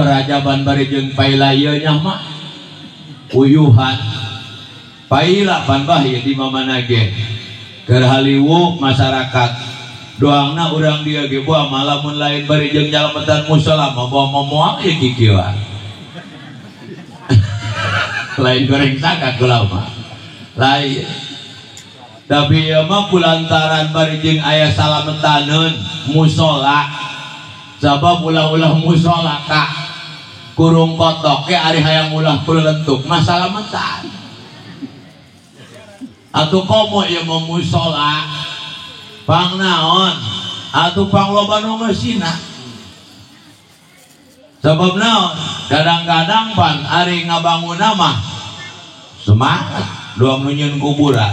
Rajaban bari jeung paila ieu nya mah uyuhan paila pan bah ieu di mamana ge keur haliwu masyarakat doangna urang dieu ge buah malamun lain bari jeung nyalametan musala mah bawa momoal ieu kikieuan lain goreng saka kula mah lain tapi ieu mah kulantaran bari jeung aya salametaneun musala sabab ulah-ulah musala ka kurung kotok ke ari hayang ulah kulentuk masalah metan atuh komo ieu mah musala pang naon atuh pang loba nu ngeusina sabab naon kadang-kadang pan ari ngabangunna mah semangat doang nu nyieun kuburan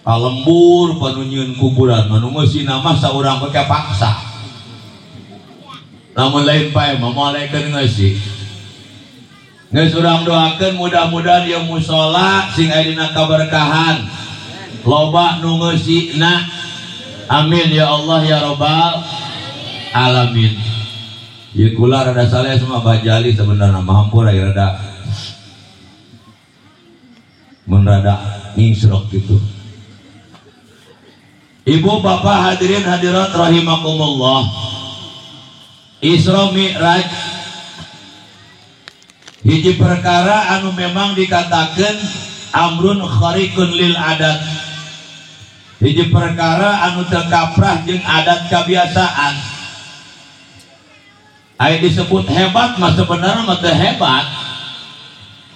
kalembur pan nu nyieun kuburan mah nu ngeusina mah saurang we paksa. Namun lain pae mah moal ngeusi. Geus urang doakeun mudah-mudahan ieu musala sing aya dina kaberkahan. Loba nu ngeusina. Amin ya Allah ya Rabbal alamin. Ieu kula rada saleh sama Bajali sebenarnya mah hampura ya rada mun rada ngingsrok gitu. Ibu bapak hadirin hadirat rahimakumullah. Isra Mi'raj hiji perkara anu memang dikatakan amrun khariqun lil adat, hiji perkara anu teu kaprah jeung adat kebiasaan. Aya disebut hebat mah sebenarnya mah teu hebat.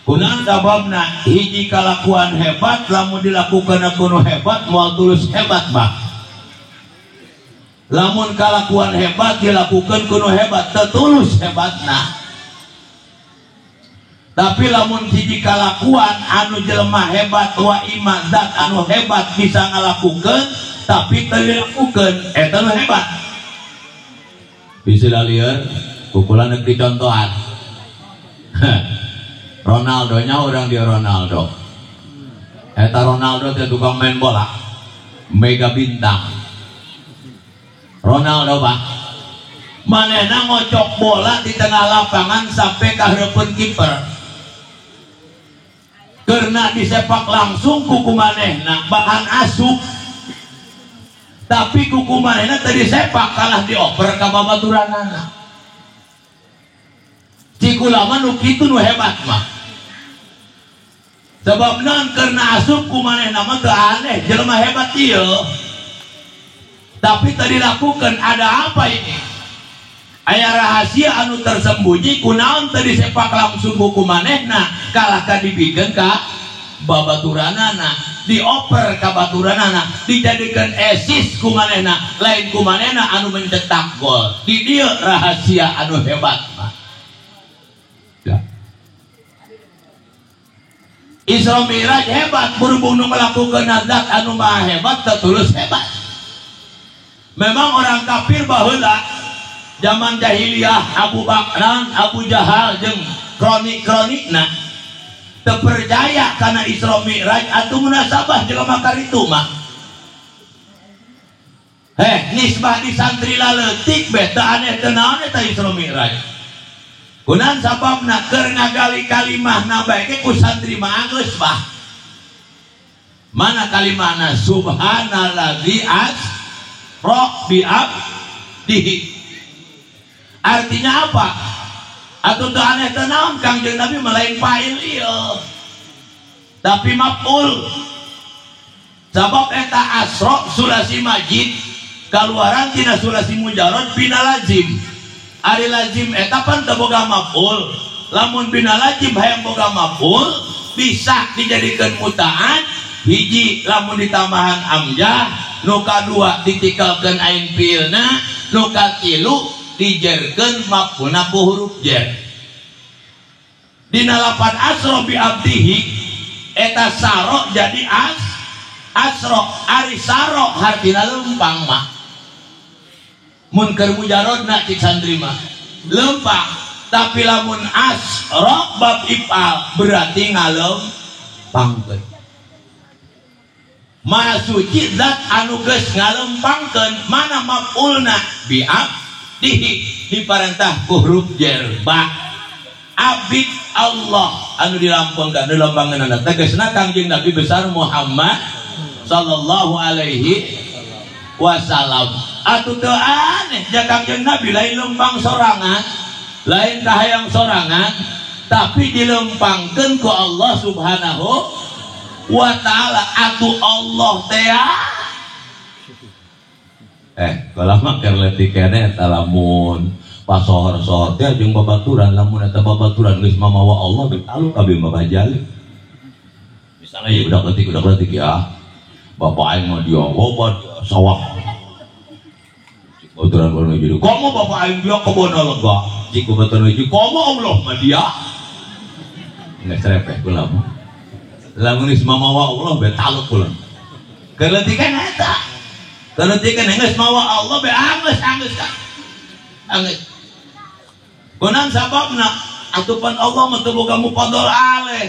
Kunaon sababna hiji kalakuan hebat lamun dilakukeun kuno hebat moal tulus hebat mah. Lamun kalakuan hebat dilakukan kuno hebat tetulus hebatna. Tapi lamun hiji kalakuan anu jelema hebat wa iman zat anu hebat bisa ngalakukeun tapi teu dilakukeun eta nu hebat. Bisa lieur pukulan neuk dicontohan. Ronaldo nya urang dia Ronaldo. Eta Ronaldo teh tukang main bola mega bintang. Ronaldo bah manehna ngocok bola di tengah lapangan sampai ka hareupeun kiper. Karena disepak langsung kuku manehna bahan asup. Tapi kuku manehna teu disepak kalah dioper ka babaturanana. Cikula mah nu kitu nu hebat mah. Sebab naon karena asup ku manehna mah teu aneh jelema hebat ieu. Tapi tadi lakukan ada apa ini? Aya rahasia anu tersembunyi kunaon tadi sepak langsung buku manehna kalah ka dibikeun ka babaturanana, dioper ka baturanana, dijadikeun esis ku manehna, lain ku manehna anu mencetak gol. Di dieu rahasia anu hebat mah. Ya. Isra Mi'raj hebat berhubung nu melakukeun zat anu maha hebat tetulus hebat. Memang orang kafir baheula zaman jahiliyah Abu Bakran, Abu Jahal jeung kronik-kronikna teu percaya kana Isra Mi'raj atuh munasabah jelema karitu mah. Heh, nisbah di santri laleutik beh teu aneh teu naon eta Isra Mi'raj. Kunaon sababna keur ngagali kalimahna bae ge ku santri mah geus bah. Mana kalimahna subhanalladzi asra bi abdihi. Artinya apa? Atuh teu aneh teu naon Kangjeng Nabi mah lain fa'il ieu. Tapi maf'ul. Sabab eta asra sulasi majid kaluaran tina sulasi mujarrad bina lazim. Ari lazim eta pan teu boga maf'ul. Lamun bina lazim hayang boga maf'ul bisa dijadikeun muta'ad hiji lamun ditambahan amjah, nu kadua ditikalkeun ain fiilna, nu katilu dijerkeun maf'ulna ku huruf jer. Dina lapan asra bi abdihi eta saro jadi as asra, ari saro hartina lempang mah. Mun keur mujarodna cik santri mah lempang, tapi lamun asra bab ifal berarti ngalempangkeun. Maha suci zat anu geus ngalempangkeun mana maf'ulna bi abdihi. abdihi diparentah ku huruf jer ba abid Allah anu dilampangkeun dilambangkeun tegasna Kangjeng Nabi besar Muhammad sallallahu alaihi wasallam. Atuh teu aneh ja Kangjeng Nabi lain lempang sorangan, lain kahayang sorangan, tapi dilempangkeun ku Allah Subhanahu wa taala. Atuh Allah teh kalau mah keur leutik keneh eta lamun pasohor-sohor teh jeung babaturan, lamun eta babaturan geus mamawa Allah betalu kabeh mah bajali. Misalnya ya udah letik ya. Bapak aing mah dia obat sawah. Babaturan kono jadi komo bapak aing dia kebon lega. Cik babaturan hiji komo Allah mah dia. Geus repeh kula mah. Lamun geus mamawa Allah betalu kula. Keur letikan eta. Keur letikan geus mawa Allah be anggeus ka. Anggeus. Kunaon sababna? Atupan Allah mah teu boga mufadhal aleh.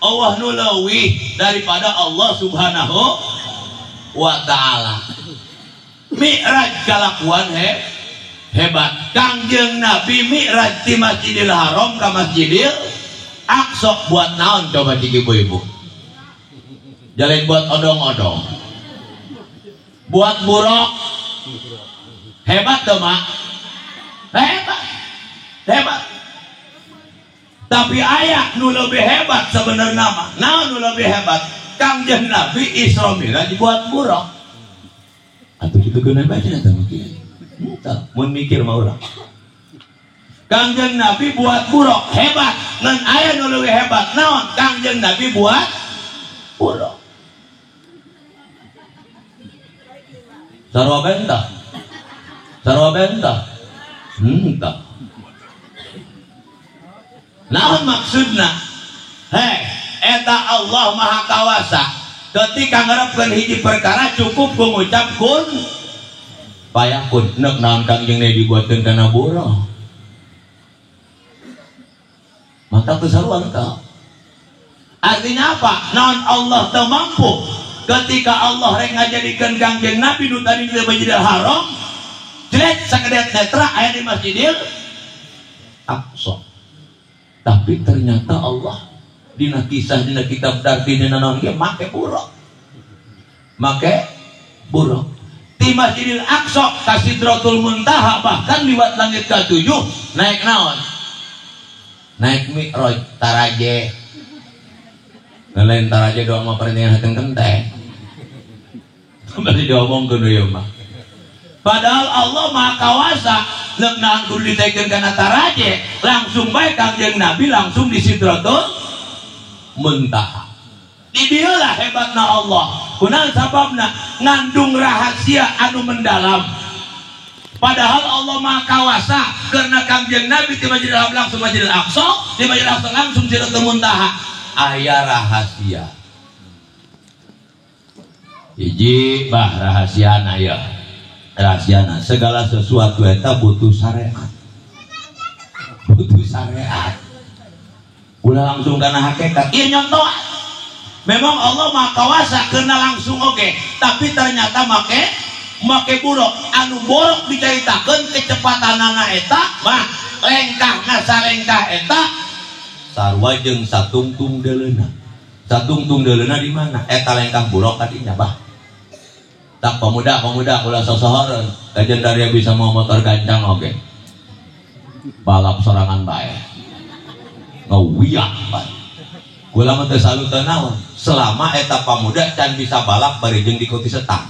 Allah nu leuwih daripada Allah Subhanahu wa taala. Mi'raj kalakuan hebat. Kangjeng Nabi mi'raj di Masjidil Haram ka Masjidil Aqsa buat naon coba cik ibu-ibu? Jalan buat odong-odong. Buat buruk. Hebat tuh mak. Hebat. Hebat. Tapi ayah nu lebih hebat sebenarnya mah. Naon nu lebih hebat? Kangjeng Nabi Isra Mi'raj buat buruk. Atuh kitu geuna bae cenah teh mikir. Henteu, mun mikir mah urang. Kangjeng Nabi buat buruk hebat. Ngan aya nu leuwih hebat naon? Kangjeng Nabi buat buruk. Sarua benta. Sarua benta. Henteu. Naon maksudna? Hei, eta Allah Maha Kawasa. Ketika ngarepkeun hiji perkara cukup ku ngucap kun payakun. Neuk naon Kangjeng Nabi dibuatkeun kana buruk. Maka keseruan kau. Artinya apa? Naon Allah teu mampu ketika Allah rek ngajadikeun Kangjeng Nabi nu tadi di Masjidil Haram, jret sakedet netra aya di Masjidil Aqsa. Tapi ternyata Allah dina kisah dina kitab darti dina naon ge make buruk. Make buruk. Di Masjidil Aqsa ka Sidratul Muntaha bahkan liwat langit ka-7 naik naon? Naik mi'raj taraje. Lain taraje doang mah perintah hateng kenteng. Bari diomongkeun ieu mah. Padahal Allah Maha Kawasa, leuk naon kudu ditekeun kana taraje, langsung bae Kangjeng Nabi langsung di Sidratul Muntaha. Di dieu lah hebatna Allah. Kunaon sababna? Ngandung rahasia anu mendalam. Padahal Allah Maha Kawasa, karena Kangjeng Nabi di Masjidil Haram langsung Masjidil Aqsa, di Masjidil Aqsa langsung Sidratul Muntaha. Aya rahasia. Hiji bah rahasiana ya. Rahasiana segala sesuatu eta butuh syariat. Butuh syariat. Ulah langsung kana hakikat. Ieu nyontohan. Memang Allah Maha Kawasa karena langsung oke, tapi ternyata make buruk. Anu borok dicaritakeun kecepatanana eta mah lengkahna salengkah eta sarua jeung satungtung deuleuna. Satungtung deuleuna di mana? Eta lengkah buruk kadinya bah. Tak pemuda-pemuda ulah sosohoreun, kajen daria bisa mau motor gancang oge. Balap sorangan bae. Ngawiak bae. Kula mah teu salut teu naon, selama eta pamuda can bisa balap bari jeung diikuti setang.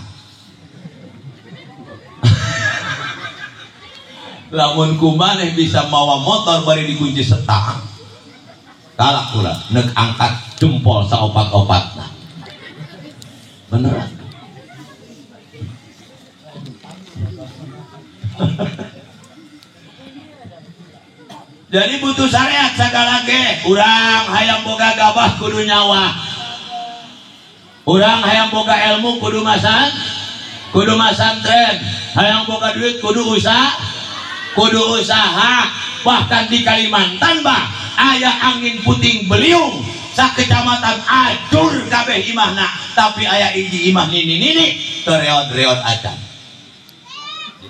Lamun kumaneh bisa mawa motor bari dikunci setang, kalak kula neuk angkat jempol saopat-opatna. Beneran. Jadi butuh syariat segala ge. Urang hayang boga gabah kudu nyawa. Urang hayang boga ilmu kudu masan, kudu masantren. Hayang boga duit kudu usaha, kudu usaha. Bahkan di Kalimantan bah aya angin puting beliung sakecamatan acur kabeh imahna, tapi aya hiji imah nini-nini teu reot-reot acan.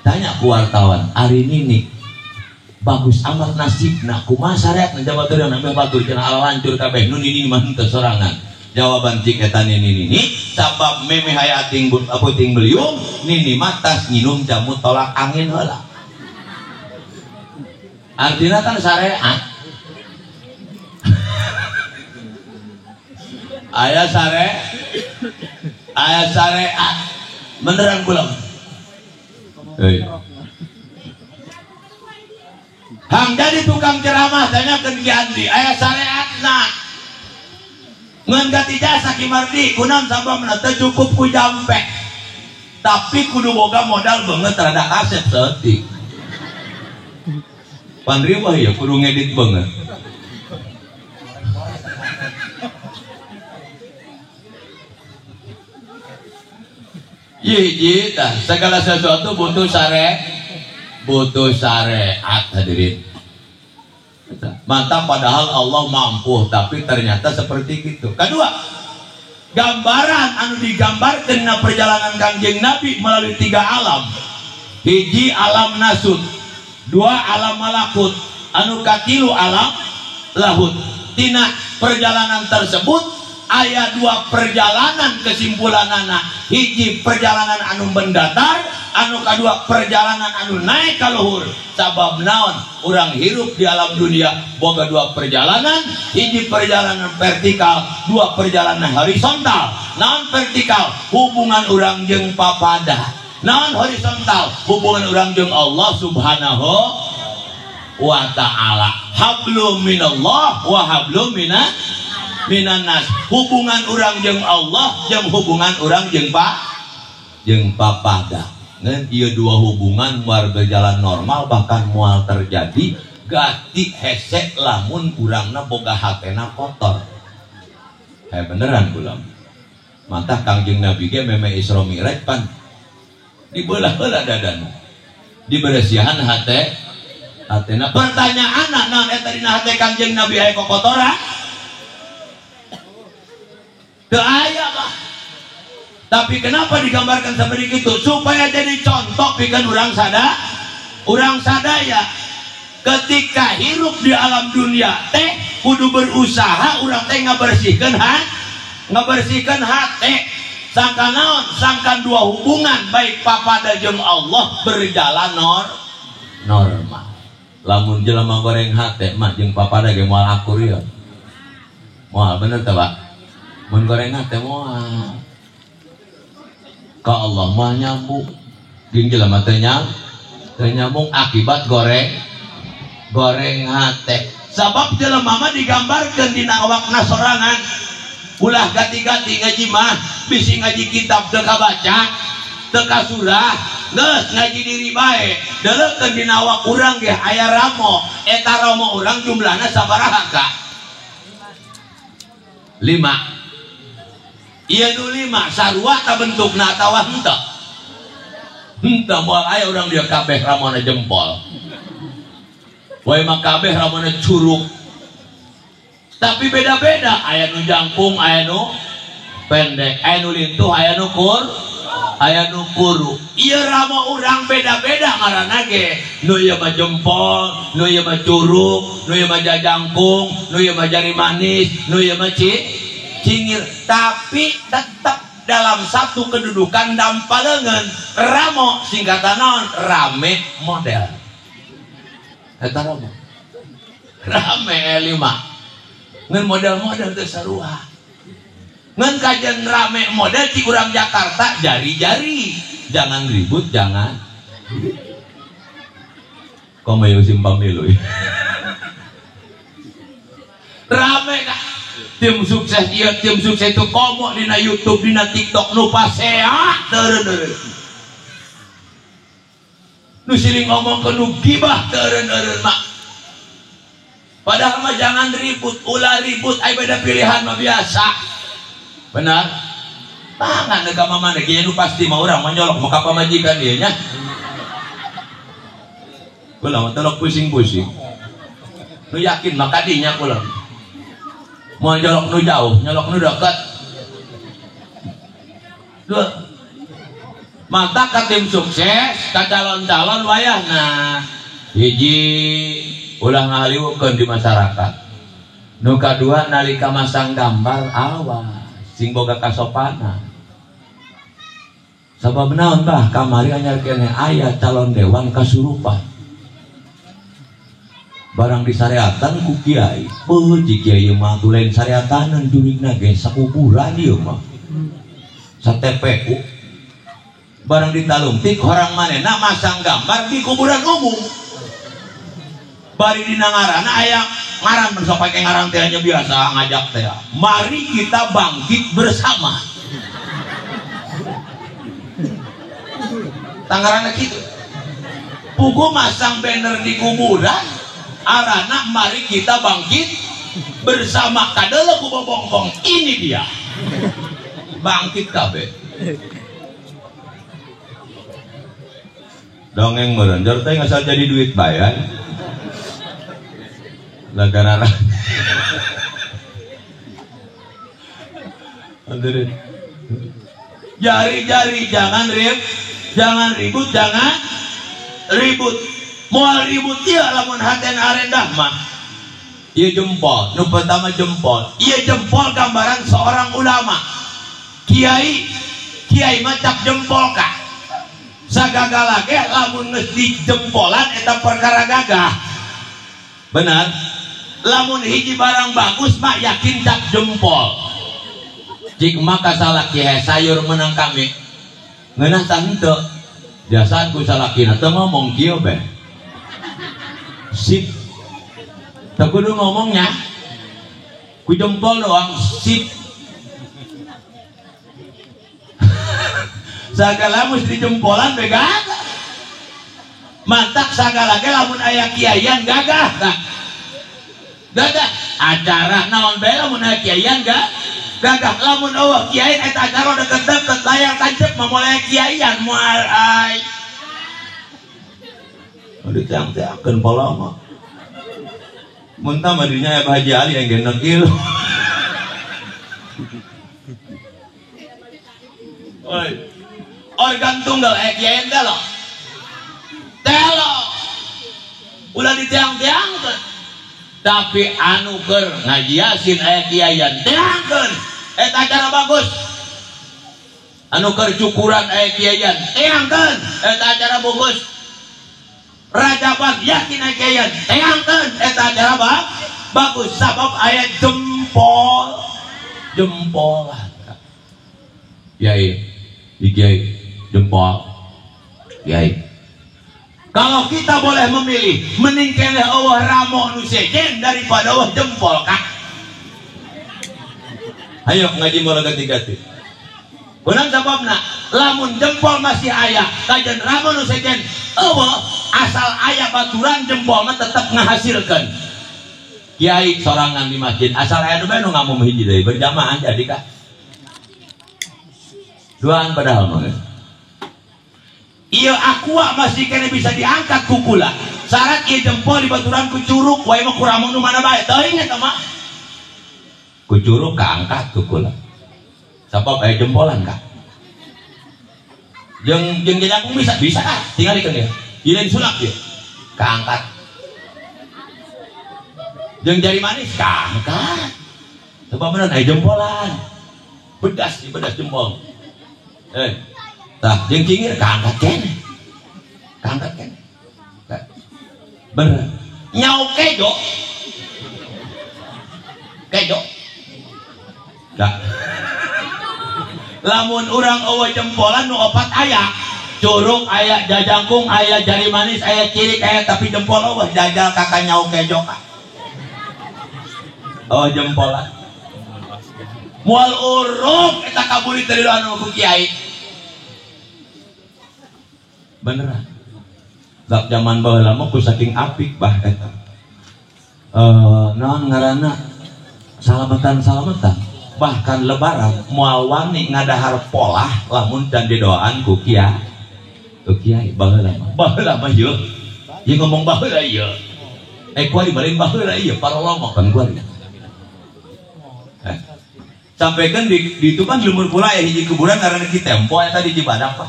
Ditanya ku wartawan, ari nini bagus amat nasibna kumaha syariatna jaba teu nambah batur cenah ala lancur kabeh nu nini mah henteu sorangan. Jawaban cik eta nini nini sabab memeh aya ating puting beliung nini mah tas nginum jamu tolak angin heula. Artinya kan syariat. Aya syariat, aya syariat beneran belum? Hey. Hang jadi tukang ceramah tanya ke Ki Andi, aya syariatna. Ngan ganti jasa Ki Mardi, kunaon sababna teu cukup ku jampe. Tapi kudu boga modal banget terhadap kaset saeutik. Pan riweuh ya kudu ngedit banget. Hiji tah segala sesuatu butuh butuh syariat hadirin. Mantap padahal Allah mampu tapi ternyata seperti itu. Kedua, gambaran anu digambarkan na perjalanan Kangjeng Nabi melalui tiga alam. Hiji alam nasut, dua alam malakut, anu katilu alam lahut. Tina perjalanan tersebut aya dua perjalanan kesimpulanana. Hiji perjalanan anu mendatar, anu kedua perjalanan anu naik ka luhur. Sabab naon? Urang hirup di alam dunia boga dua perjalanan, hiji perjalanan vertikal, dua perjalanan horizontal. Naon vertikal? Hubungan urang jeung papada. Naon horizontal? Hubungan urang jeung Allah Subhanahu wa ta'ala. Hablum minallah wa hablum minan nas. Hubungan urang jeung Allah jeung hubungan urang jeung jeung papada. Ngan ieu dua hubungan moal berjalan normal bahkan moal terjadi gati hese lamun urangna boga hatena kotor. Beneran ulam. Mantah Kangjeng Nabi ge meme Isra Mi'raj pan dibelah-belah dadana. Diberesihan hate hatena. Pertanyaan naon eta dina hate Kangjeng Nabi aya kokotoran? Teu aya bah. Tapi kenapa digambarkan seperti itu? Supaya jadi contoh pikeun urang sadaya ketika hirup di alam dunia teh kudu berusaha urang teh ngabersihkeun ngabersihkeun hate. Sangkan naon? Sangkan dua hubungan baik papada jeung Allah berjalan normal. Lamun jelema goreng hate mah jeung papada ge moal akur ieu. Moal bener teh, Pak? Mun goreng hate moal. Ka Allah mah nyambung. Jeung jelema teh nyambung akibat goreng hate. Sabab jelema mah digambarkeun dina awakna sorangan. Ulah gati-gati ngaji mah, bisi ngaji kitab teu kabaca, teu kasurah, geus ngaji diri bae. Deleukeun dina awak urang ge aya ramo, eta ramo urang jumlahna sabaraha ka? 5. Ieu nu 5 sarua ta bentukna atawa henteu? Henteu moal aya urang dieu kabeh ramona jempol. Wae mah kabeh ramona curug. Tapi beda-beda, aya nu jangkung, aya nu pendek, aya nu lintuh, aya nu aya nu kuru. Ieu ramo urang beda-beda ngaranna ge. Nu ieu mah jempol, nu ieu mah curug, nu ieu mah jajangkung, nu ieu mah jari manis, nu ieu mah cingir. Tapi tetap dalam satu kedudukan dampaleungeun. Ramo singkatan naon? Rame model. Eta ramo. Rame 5. Ngan model-model teu sarua. Ngan kajian rame model ci urang Jakarta jari-jari. Jangan ribut, jangan. Komo musim pemilu. Rame kah? Tim sukses ieu, tim sukses itu komo dina YouTube, dina TikTok nu pasea teureun-eureun. Nu siling ngomong ke nu gibah teureun-eureun mah. Padahal mah jangan ribut, ulah ribut, ai beda pilihan mah biasa. Benar? Tangan ka mama ge nu pasti mah urang mah nyolok mah ka pamajikan ieu nya. Kula mah tolok pusing-pusing. Nu yakin mah kadinya kula. Mau nyolok nu jauh, nyolok nu dekat. Duh. Mata ka tim sukses ka calon-calon wayahna. Hiji ulah ngahaliwukeun di masyarakat. Nu kadua nalika masang gambar awas sing boga kasopanan. Sabab naon bah kamari anyar keneh aya calon dewan kasurupan. Barang disareatan ku kiai. Beuh kiai mah lain sareataneun jurigna ge sakuburan ieu mah. Sa TPU. Barang ditalungtik orang manehna masang gambar di kuburan umum. Bari dina ngaranna aya ngaran sok pake ngaran teh nya biasa ngajak teh. Mari kita bangkit bersama. Tangaranna kitu. Pugu masang banner di kuburan, arana mari kita bangkit bersama kadeuleu ku bobongkong. Ini dia. Bangkit kabeh. Dongeng meureun jor teh ngasal jadi duit bayan. Lagara jari-jari jangan jangan ribut, jangan ribut. Moal ribut ieu lamun haten arendah mah. Ieu jempol, nu pertama jempol. Ieu jempol gambaran seorang ulama. Kiai, kiai mah cap jempol ka. Sagagala ge lamun geus dijempolan eta perkara gagah. Benar? Lamun hiji barang bagus mah yakin cap jempol. Cik maka salaki sayur menang kami. Ngeunah tah henteu. Jasaan ku salakina teu ngomong kieu be. Sip. Teu kudu ngomongnya. Ku jempol doang sip. Sagala mesti jempolan be gagah. Mantak sagala ge lamun aya kiaian gagah tah. Gagah acara naon bae lamun aya kiaian gagah lamun eueuh kiai eta acara deket-deket layar tancep mamoleh kiaian moal ai. Diteang-teangkeun pola mah. Mun tah mah dirinya aya Haji Ali yang gendong ieu. Oi. Organ tunggal aya kiaian teh lo. Telo. Ulah diteang-teangkeun. Tapi anu keur ngaji yasin aya kiaian teangkeun. Eta acara bagus. Anu keur cukuran aya kiaian teangkeun. Eta acara bagus. Rajaban yakin aya kiaian teangkeun. Eta acara bagus sabab aya jempol. Jempolan. Kiai, kiai jempol. Kiai. Kalau kita boleh memilih, mending keneh eueuh ramo nu sejen daripada eueuh jempol kak. Ayo ngaji moal ganti-ganti. Kunaon sababna? Lamun jempol masih aya, kajen ramo nu sejen eueuh, asal aya baturan jempol mah tetep ngahasilkeun. Kiai sorangan di masjid, asal aya nu bae nu ngamum hiji deui berjamaah jadi kak. Duaan padahal mah. Iya aqua masih kena bisa diangkat kukula. Syarat ieu jempol di baturan ku curug, wae mah kurang nu mana bae. Teuing eta mah. Ku curug kaangkat kukula. Sabab aya jempolan kak. Jeung jeung jajangkung bisa bisa kak. Tingalikeun ieu. Ieu lain sulap ieu. Kaangkat. Jeung jari manis kaangkat. Sebab bener aya jempolan. Pedas pedas jempol. Tah jeung cingir kaangkat keneh. Kaangkat keneh. Bener. Nyau kejo. Kejo. Tah. Lamun urang eueuh jempolan nu opat aya. Curug aya, jajangkung aya, jari manis aya, cirik aya, tapi jempol eueuh jajal kakak nyau kejo ka. Oh jempolan. Moal urung eta kaburi teh anu ku kiai. Beneran. Dak zaman baheula mah ku saking apik bah eta. Naon ngaranna salamatan-salamatan. Bahkan lebaran moal wani ngadahar polah lamun can didoaan ku kiai. Ku kiai baheula mah. Baheula mah ieu. Ieu ngomong baheula ieu. Kuari balen baheula ieu parolongok kan kuari. Sampaikan di itu kan lumur pula ya hiji kuburan ngaranna Ki Tempo eta di Cibadak pak.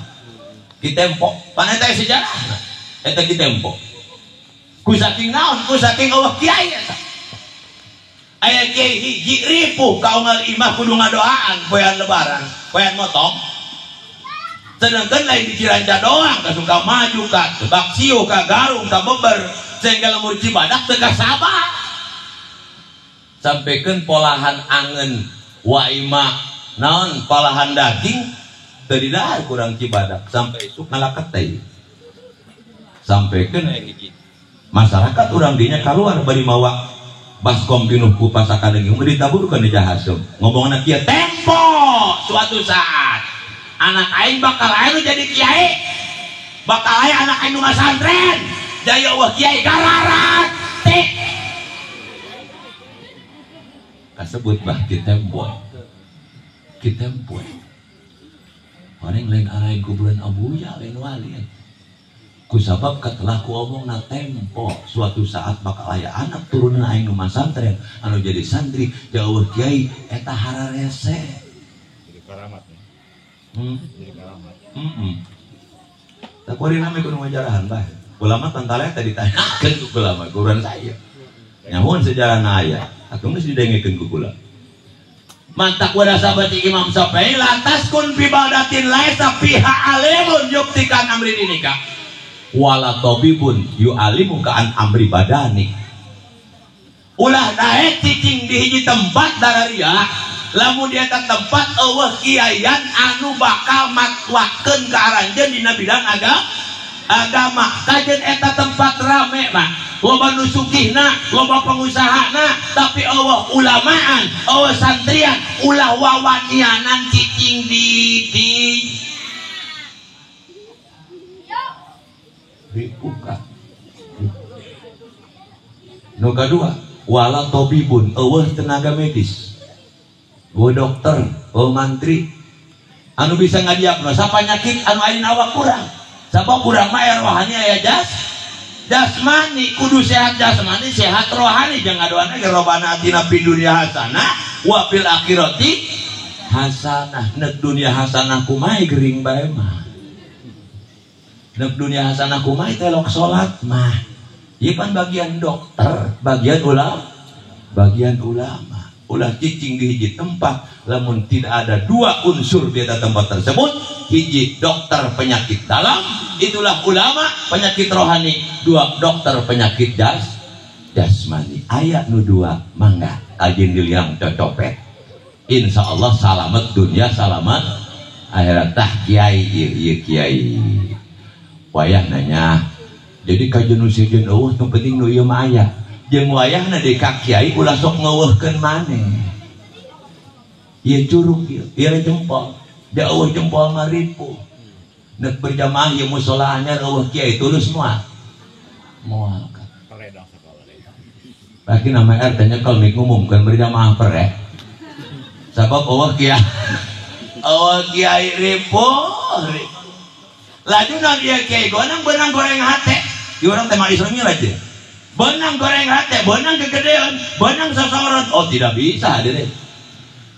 Ki Tempo pan eta sejarah eta Ki Tempo ku saking naon ku saking eueuh kiai eta aya kiai hiji ripuh ka unggal imah kudu ngadoaan poean lebaran poean motong sedangkan lain di Ciranca doang ka Sukamaju ka Baksiu ka Garung ka Beber sehingga lemur Cibadak teu kasabah sampikeun polahan angen waima naon polahan daging teu didahar kurang Cibadak sampai isuk ngalaket teh sampikeun aya hiji masyarakat urang dinya kaluar bari mawa baskom pinuh ku pasakan deung ditaburkeun di jahasem ngomongna kieu tempo suatu saat anak aing bakal aing jadi kiai bakal aing anak aing nu masantren jaya eueuh kiai gararat tik kasebut bah Ki Tempo Ki Tempo paling lain arahin kuburan Abuya lain wali ku sabab katelah ku omongna tempo suatu saat bakal aya anak turunan aing nu masantren anu jadi santri jauh kiai eta hararese jadi karamat. Jadi karamat. Tak kuari nami kudu ngajarahan bah. Ulama tantala eta ditanyakeun ku ulama kuran saya. Nyahoan sejarahna aya, atuh geus didengekeun ku kula. Mantak wada sahabat Imam Syafi'i lantas kun fi baldatin laisa fiha alimun yuktikan amri dinika. Wala tabibun yu'alimuka an amri badani. Ulah daek cicing di hiji tempat dararia lamun di eta tempat eueuh kiaian anu bakal matwakeun ka aranjeun dina bidang agama kajeun eta tempat rame mah loba nu sugihna loba pengusahana tapi eueuh ulamaan eueuh santrian ulah wawanianan cicing di dibuka nu kadua wala tabibun eueuh tenaga medis eueuh dokter eueuh mantri anu bisa ngadiagnosa panyakit anu ayeuna awak kurang sabab kurang mah aya rohani aya jasmani kudu sehat jasmani sehat rohani jangan ngadoana ge robana atina fid dunya hasanah wa fil akhirati hasanah nek dunya hasanah kumaha gering bae mah nek dunya hasanah kumaha telok salat mah ieu pan bagian dokter bagian ulama ulah cicing di hiji tempat lamun tidak ada dua unsur di atas tempat tersebut hiji dokter penyakit dalam itulah ulama penyakit rohani dua dokter penyakit jasmani aya nu dua mangga kajin diliang cocopet insyaallah salamet dunia salamet akhirat tah kiai ieu kiai wayah nanya jadi kajeun nu sejen eueuh nu penting nu ieu mah aya jeung wayahna di ka kiai ulah sok ngeuweuhkeun maneh ieu curug ieu ieu jempol da eueuh jempol mah ripuh nek berjamaah ieu musala anyar eueuh kiai tulus moal moal lagi nama RT nyekel mik ngumumkeun berjamaah pereh sabab eueuh kiai ripuh laju naon ieu kiai gonang beunang goreng hate ieu urang teh mah Isra Mi'raj aja benang goreng hate, benang kegedean, benang sosoron. Oh tidak bisa hadirin.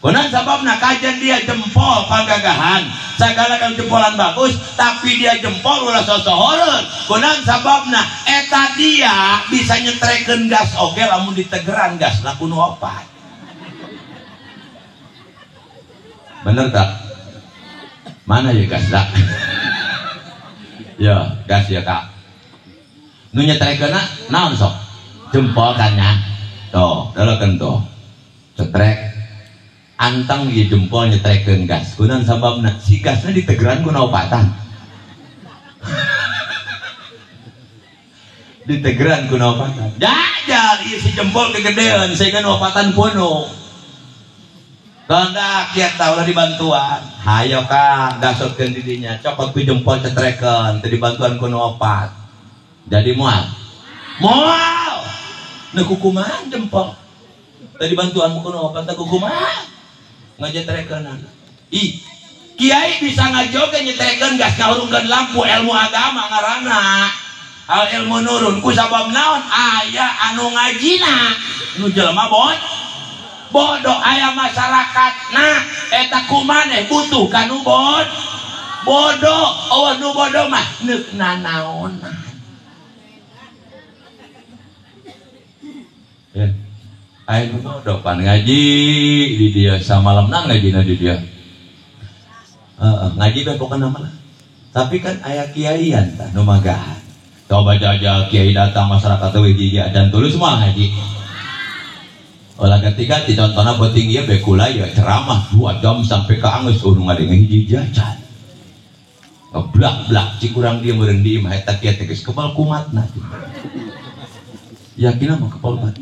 Benang sababna kajian dia jempol pagagahan. Segala kan jempolan bagus, tapi dia jempol ulah sosoron. Benang sababna eta dia bisa nyetrekeun gas oge lamun ditegeran gas laku nu opat. Bener tak? Mana ya gas tak? Ya, gas ya kak. Nu nyetrekeunna naon sok? Jempol kan nya. Tuh, dolokeun tuh. Cetrek. Anteng ieu jempol nyetrekeun gas. Kunaon sababna? Si gasna ditegeran ku opatan. Ditegeran ku opatan. Jajal ieu si jempol kegedean sehingga opatan punuh. Tondak kieu tah ulah dibantuan. Hayo Kang, gasotkeun di dinya. Cokot ku jempol cetrekeun teu dibantuan ku opat. Jadi mual. Mual. Nu kukumaha jempol. Tadi bantuan ku nu opat teh kukumaha? Ngajetrekeunana. Ih, kiai bisa ngajoge nyetrekeun gas ngahurungkeun lampu ilmu agama ngaranna. Al ilmu nurun ku sabab naon? Aya anu ngajina. Nu jelema bodoh aya masyarakatna eta kumaneh butuh kanu Bodoh, eueuh nu bodoh mah neuk nanaonan. Ya. Aya nu bodoh pan ngaji di dia samalamna ngajina di dia. Heeh, ngaji bae pokona mah. Tapi kan aya kiaian tah nu magahan. Coba aja kiai datang masyarakat teh hiji adan tulus mah ngaji. Olah ketiga dicontona penting ieu be kula ya ceramah 2 jam sampai ka anggeus nu ngadenge hiji jajan. Ngeblak-blak cik urang dia meureun di imah eta kieu teh geus kebal kumatna. Yakin mah kebal kumat.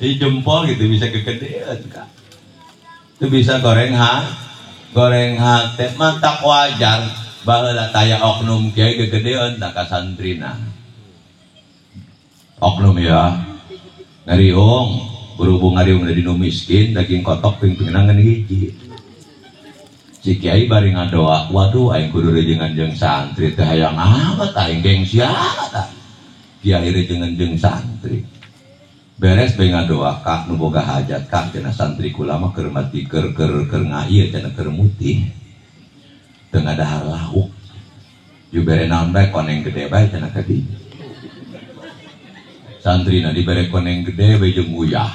Di jempol gitu bisa kegedean kak. Itu bisa goreng ha, goreng hate mantap wajar baheula taya oknum kiai kegedean tak ka santrina. Oknum ya ngariung berhubung ngariung dari nu miskin daging kotok ping-pingna ngan hiji. Si kiai bari ngadoa, waduh aing kudu rejengan jeung santri teh hayang amat aing gengsi amat. Kiai rejengan jeung santri. Beres bae ngadoa ka nu boga hajat ka cenah santri kula mah keur mati keur keur keur ngaieu cenah keur mutih. Teu ngadahar lauk. Ju bere naon bae koneng gede bae cenah ka dinya. Santrina dibere koneng gede bae jeung uyah.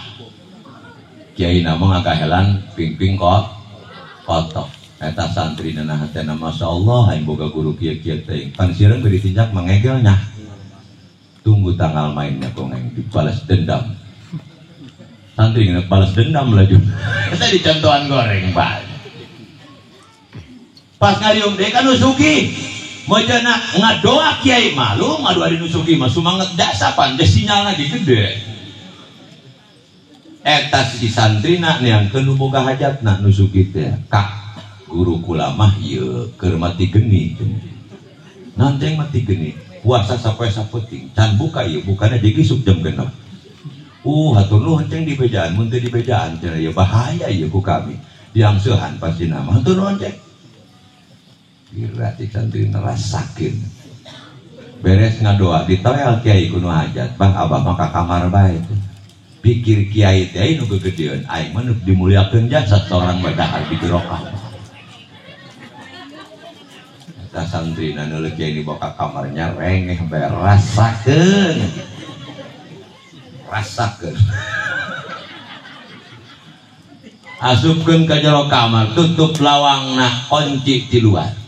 Kiai na mah ngagahelan ping-ping kotok. Eta santrina na hatena masyaallah aing boga guru kieu-kieu teh. Pan sireun beri tinjak mangegelnya. Tunggu tanggal mainnya kongeng dibalas dendam. Santri ngeuk balas dendam laju. Eta dicontohan goreng bae. Pas ngariung deui ka nu sugih. Meujeuna ngadoa kiai malu ngadoa di nu sugih mah sumanget jasa pan geus sinyalna ge gede. Eta si santrina neangkeun nu boga hajatna nu sugih teh. Kak guru kula mah ieu keur mati geni. Naon ceng mati geni? Puasa sampai sapeting can buka ieu bukana jeung isuk jam 6. Hatur nuhun ceng di bejaan mun teu di bejaan cenah ieu bahaya ieu ku kami. Diangseuhan pastina mah hatur nuhun ceng. Kira cik santri ngerasakeun. Beres ngadoa ditoel kiai ku nu hajat, bah abah mah ka kamar bae. Pikir kiai teh nu gegedeun aing mah nu dimuliakeun jasa seorang badahar di jero kamar. Eta santrina nu kiai dibawa ka kamarnya rengeh bae rasakeun. Rasakeun. Asupkeun ka jero kamar, tutup lawangna, kunci di luar.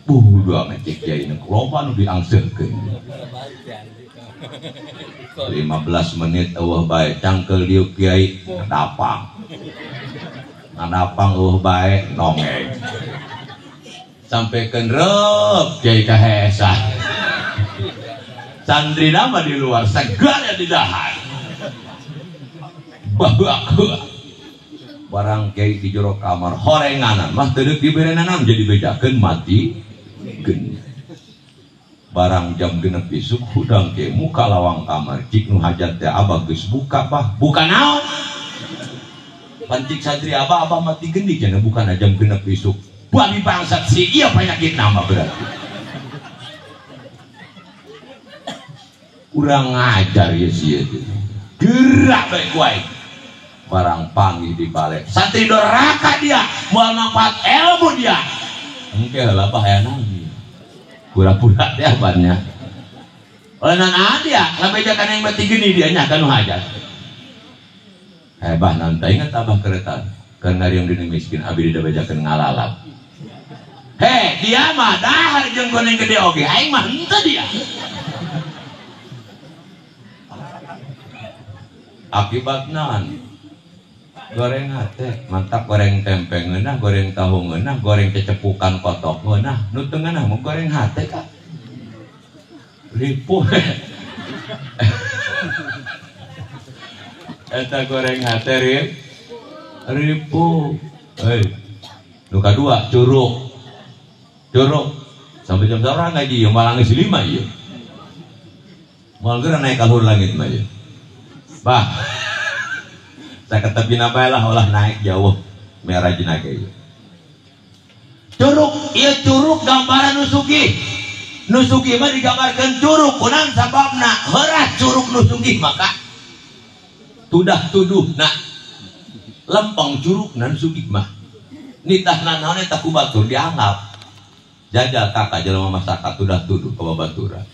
Dua ngecek kiai nu loba nu diangseukeun. 15 menit eueuh bae cangkeul dieu kiai ngadapang. Ngadapang eueuh bae nongeng. Sampai kenrep kiai kahesa. Santrina mah di luar segala di dahar. Baheuk. Barang kiai di jero kamar horenganan mah teu deuk diberenanan jadi bejakeun mati geni. Barang jam 6 isuk hudang kiai muka lawang kamar cik nu hajat teh abah geus buka bah buka naon. Pancik santri abah abah mati geni cenah bukana jam 6 isuk. Babi bangsat si iya penyakit nama berarti. Kurang ajar ya si itu. Gerak baik wae. Barang panggih di balik. Santri doraka dia, moal manfaat ilmu dia. Engke heula bahaya nami. Pura-pura teh abannya. Oleh nana dia, ngabejakan yang mati geni dia nya kanu hajat. Bah nanti ingat abah kereta. Karena yang dini miskin abi dibejakeun ngalalap. Hei, dia mah dahar jeung koneng gede oge, aing mah henteu dia. Akibatna goreng hate, mantap goreng tempe ngeunah, goreng tahu ngeunah, goreng cecepukan kotok ngeunah, nu teu ngeunah mah goreng hate ka. Ripuh. Eta goreng hate ripuh. Hei. Nu kadua curug. Curug sampai jam sabaraha ngaji ieu malah geus 5 ieu. Moal geura naik ka luhur langit mah ieu. Bah. Saya ketepina bae lah olah naik jauh merah jenaka ieu. Curug, ieu curug gambaran nu sugih. Nu sugih mah digambarkeun curug kunaon sababna heuras curug nu sugih maka tudah tuduhna lempeng curug nan sugih mah. Nitahna naon eta ku batur dianggap. Jajal kakak jelema masyarakat udah tuduh ka babaturan.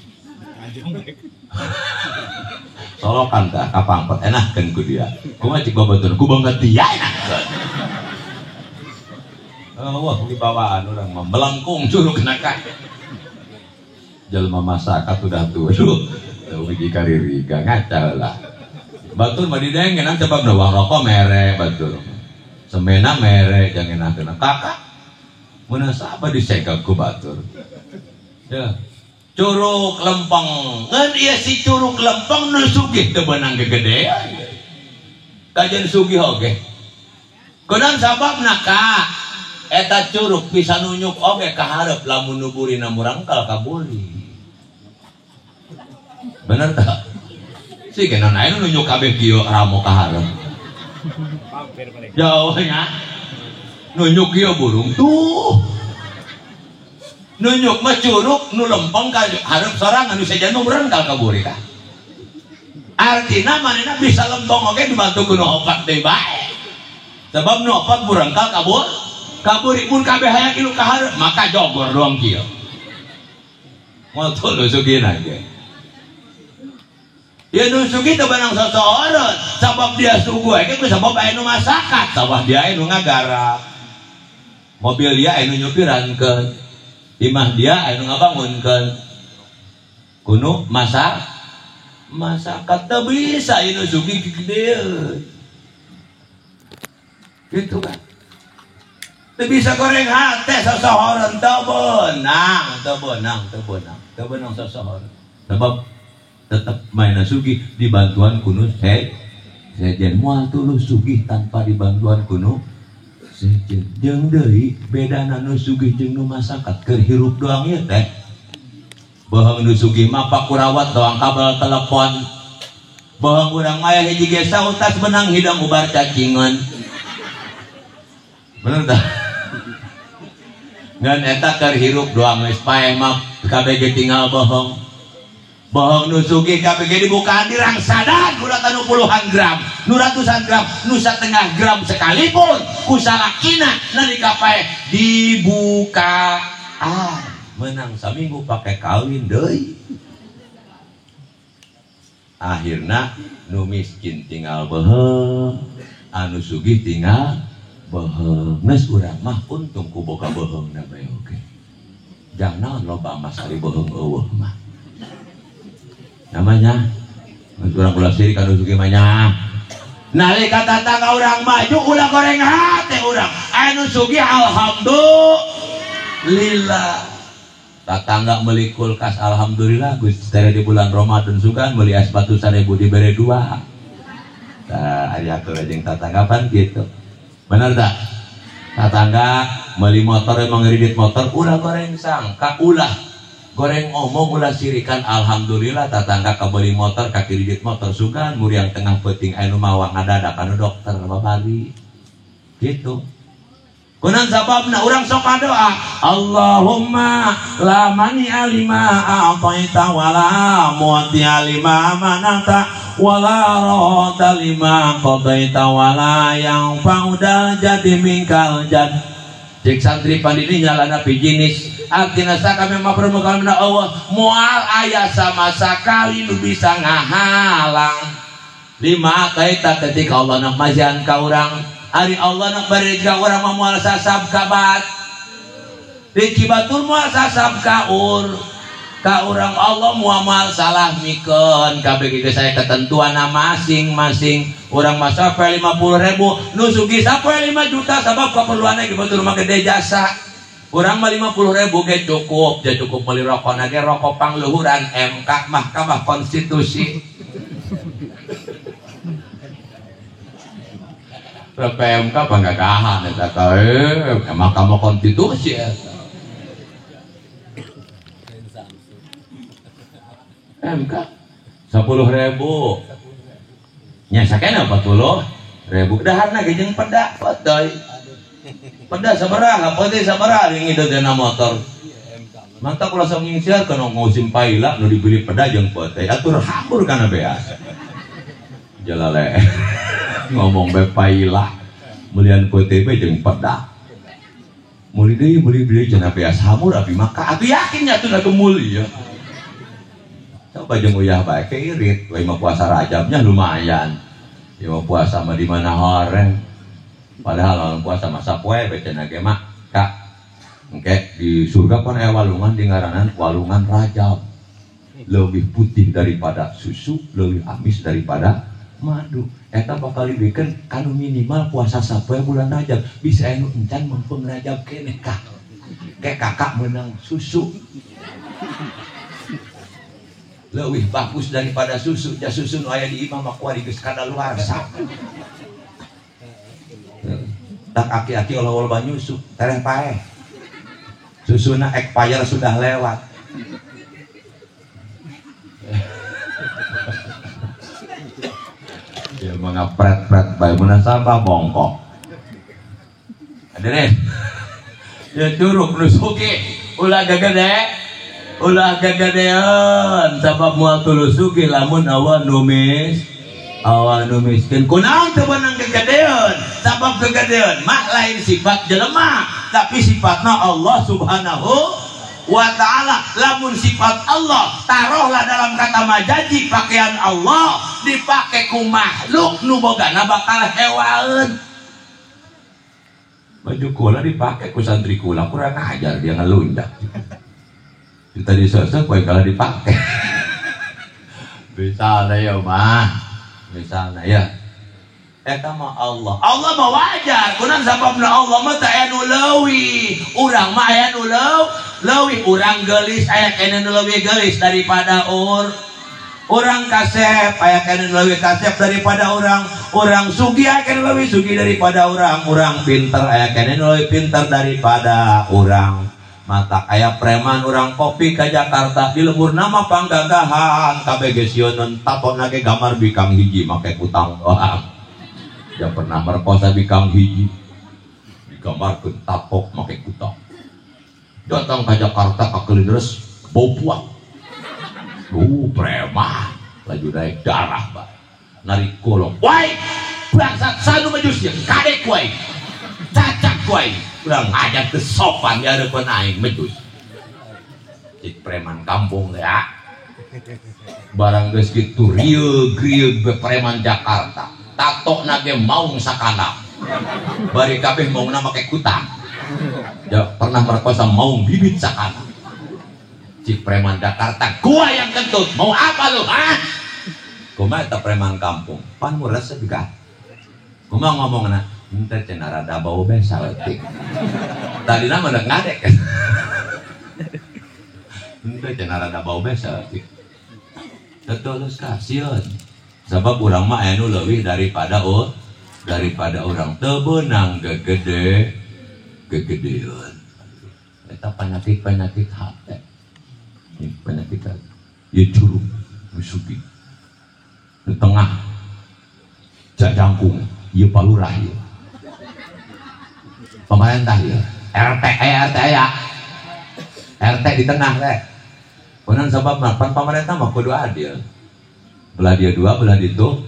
Solokan tah ka pangpet enahkeun ku dia. Kumaha cik babaturan ku banget dia enahkeun. Wah dibawaan urang mah melengkung curug ka. Jelema masyarakat udah tuduh. Teu hiji kaririga ngaca lah. Batur mah didengenan sebab uang rokok mere batur. Semena mere jangan enakeun kakak. Munasabah disegel ku batur. Ya. Curug lempeng. Ngan ieu si curug lempeng nu sugih teu beunang gegedean. Kajen sugih oge. Kunaon sababna ka? Eta curug bisa nunyuk oge ka hareup lamun nu burina murangkal ka buri. Bener tak? Si kenon aya nu nunyuk kabeh kieu ramo ka hareup. Jauh nya. Nunyuk kieu burung tuh. Nunyuk mah curug nu lempeng ka hareup sorangan nu sejen nu murangkal ka buri ka. Artina manehna bisa lempeng oge dibantu ku nu opat deui bae. Sebab nu opat murangkal ka buri mun kabeh hayang ilu ka hareup maka jogor doang kieu. Moal tuluy sugihna ge. Ya nu sugih teu beunang sosoron sabab dia suguh ge ku sabab aya nu masakan, sabab dia aya nu ngagarap. Mobil dia aya nu nyupirankeun, imah dia aya nu ngabangunkeun. Kuno masak masakan teu bisa ieu nu sugih gedeeun. Gitu kan. Teu bisa goreng hate sosohoreun teu beunang, teu beunang, teu beunang, teu beunang sosohoreun. Sebab tetep mainan sugih dibantuan kuno sejen moal tulus sugih tanpa dibantuan kuno sejen. Jeung deui bedana nu sugih jeung nu masakat keur hirup doang ieu teh. Bohong nu sugih mah pakurawat doang kabel telepon. Bohong urang mah aya hiji ge sautas benang hidung ubar cacingan. Bener tah? Ngan eta keur hirup doang geus paeh mah kabeh ge tinggal bohong. Bohong nu sugih kabeh dibukaan di rangsadan ulah nu puluhan gram, nu ratusan gram, nu satengah gram sekalipun ku salakina nalika paeh dibukaan. Menang saminggu pakai kawin deui. Akhirna nu miskin tinggal bohong, anu sugih tinggal bohong. Geus urang mah untung ku boga bohongna bae oge. Jang naon loba mas ari bohong eueuh mah. Namanya urang ulah sirik anu sugih mah nya. Nalika tatangga urang maju ulah goreng hate urang. Anu sugih alhamdulillah. Tatangga meuli kulkas alhamdulillah Gusti teh di bulan Ramadan sugan meuli es batu 1000 dibere 2. Tah ari atur jeung tatangga pan kitu. Bener tak? Tatangga meuli motor emang ngredit motor ulah goreng sangka ulah goreng omong ulah sirikan alhamdulillah tatangga kabeli motor ka kredit motor sugan muriang tengah peuting anu mawa ngadadak anu dokter babari gitu. Kunaon sababna urang sok doa Allahumma la mani'a lima a'taita wala mu'tiya lima manata wala radda lima qadaita wala yanfa'u dal jadi minkal jad. Cek santri pandini nyalana pijinis artina sakame mah permukaan mina Allah moal aya sama sakali nu bisa ngahalang lima kaita ketika Allah nak mazian ka urang. Ari Allah nak bari ka urang mah moal sasab ka bat rezeki batur moal sasab ka ur ka urang Allah moal salah mikeun kabeh ge saya ketentuan masing-masing. Urang mah sampai 50.000 nu sugih sampai 5 juta sabab keperluanna ge batur mah gede jasa. Urang mah 50.000 ge cukup, ja cukup meuli rokok ge rokok pangluhuran MK Mahkamah Konstitusi. PMK panggagahan eta teh Mahkamah Konstitusi eta. MK 10.000. Nya sakena 40.000. Daharna ge jeung peda pedoy. Peda sabaraha, peuteuy sabaraha ngideu dina motor. Mantap ulah sok nyingsiar kana ngusim paila nu dibeli peda jeung peuteuy atur hambur kana beas. Jalale ngomong be paila melian peuteuy be jeung peda. Meuli deui cenah beas hamur abi maka atuh yakin nya atuh meuli ya. Coba jeung uyah bae ke irit, we mah puasa Rajabnya lumayan. Ieu mah puasa mah di mana horeng. Padahal lamun puasa masa poe bae cenah ge mah Kak. Engke di surga pan aya walungan di ngaranan walungan Rajab. Lebih putih daripada susu, lebih amis daripada madu. Eta bakal dibikeun kanu minimal puasa sapoe bulan Rajab. Bisa anu encan mempeng Rajab keneh Kak. Ke kakak menang susu. Leuwih bagus daripada susu, ja susu nu aya di imah mah kuari geus kadaluarsa. Tak aki-aki olah-olah banyusu, tereh paeh. Susuna expire sudah lewat. Ya mengapret-pret bae munasabah bongkok. Hadirin. Ya curug nu sugih ulah gagede. Ulah gagadean sabab moal tulus sugih lamun awan nu miskin. Kunaon teu meunang gagadean? Sabab gagadean mah lain sifat jelema, tapi sifatna Allah Subhanahu wa ta'ala. Lamun sifat Allah taruhlah dalam kata majaji pakaian Allah dipake ku makhluk nu bogana bakal hewaeun. Baju kula dipake ku santri kula kurang ajar dia ngelunjak. Kita disosok poe kalau dipake. Misalnya ya mah, misalnya ya. Eta mah Allah. Allah mah wajar. Kunaon sababna Allah mah teu aya nu leuwih. Urang mah aya nu leuwih. Urang geulis aya keneh nu leuwih geulis daripada urang kasep aya keneh nu leuwih kasep daripada urang. Urang sugih aya keneh nu leuwih sugih daripada urang. Urang pinter aya keneh nu leuwih pinter daripada urang. Mata aya preman urang kopi ka Jakarta di lembur nama panggagahan kabeh geus sieun tatona ge gambar bikang hiji make kutang doang. Dia pernah merkosa bikang hiji digambarkeun tapok make kutang. Datang ka Jakarta ka Kelinderes bau puak. Preman laju naik darah bae. Narik kolong. Woi, bangsat sanu majus ye kadek woi. Cacak woi. Urang ajar ke sopan di hadapan aing medus. Cik preman kampung ya. Barang geus kitu rieug-rieug be preman Jakarta. Tatokna ge maung sakana. Bari kabeh maungna make kutang. Ya pernah merkosa maung bibit sakana. Cik preman Jakarta, gua yang kentut. Mau apa lu? Hah? Kumaha eta preman kampung? Pan mu resep juga. Kumaha ngomongna? Ente cenah rada bau besa leutik. Tadina mah udah ngadek. Ente cenah rada bau besa leutik. Tetulus kasieun. Sabab urang mah aya nu leuwih daripada urang teu beunang gegede gegedeun. Eta penyakit-penyakit hate. Penyakit hate. Ieu curug nu sugih. Di tengah jajangkung ieu palurah ieu. Pemerintah ya, RT ya, RT di tengah teh. Kunaon sabab mah pan pemerintah mah kudu adil. Belah dia dua, belah ditu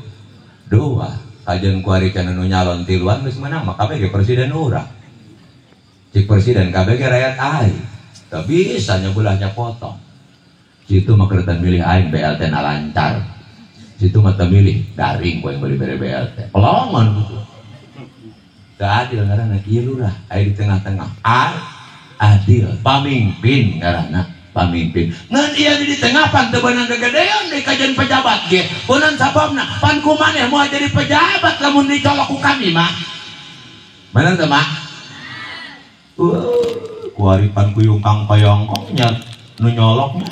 dua. Kajian kuari cenah nu nyalon tiluan geus meunang mah kabeh ge presiden urang. Cik presiden kabeh ge rakyat aing. Teu bisa nya belahnya potong. Situ mah kereta milih aing BLT na lancar. Situ mah teu milih daring ku yang beli bere BLT. Pelongon gitu. Teu adil ngaranna ieu lurah aya di tengah-tengah. Adil pamimpin ngaranna pamimpin. Ngan ieu di tengah pan teu beunang gegedean deui kajian pejabat ge. Kunaon sababna pan ku maneh moal jadi pejabat lamun dicolok ku kami mah. Bener teu mah? Kuari pan kuyung kang kayongkong nya nu nyoloknya.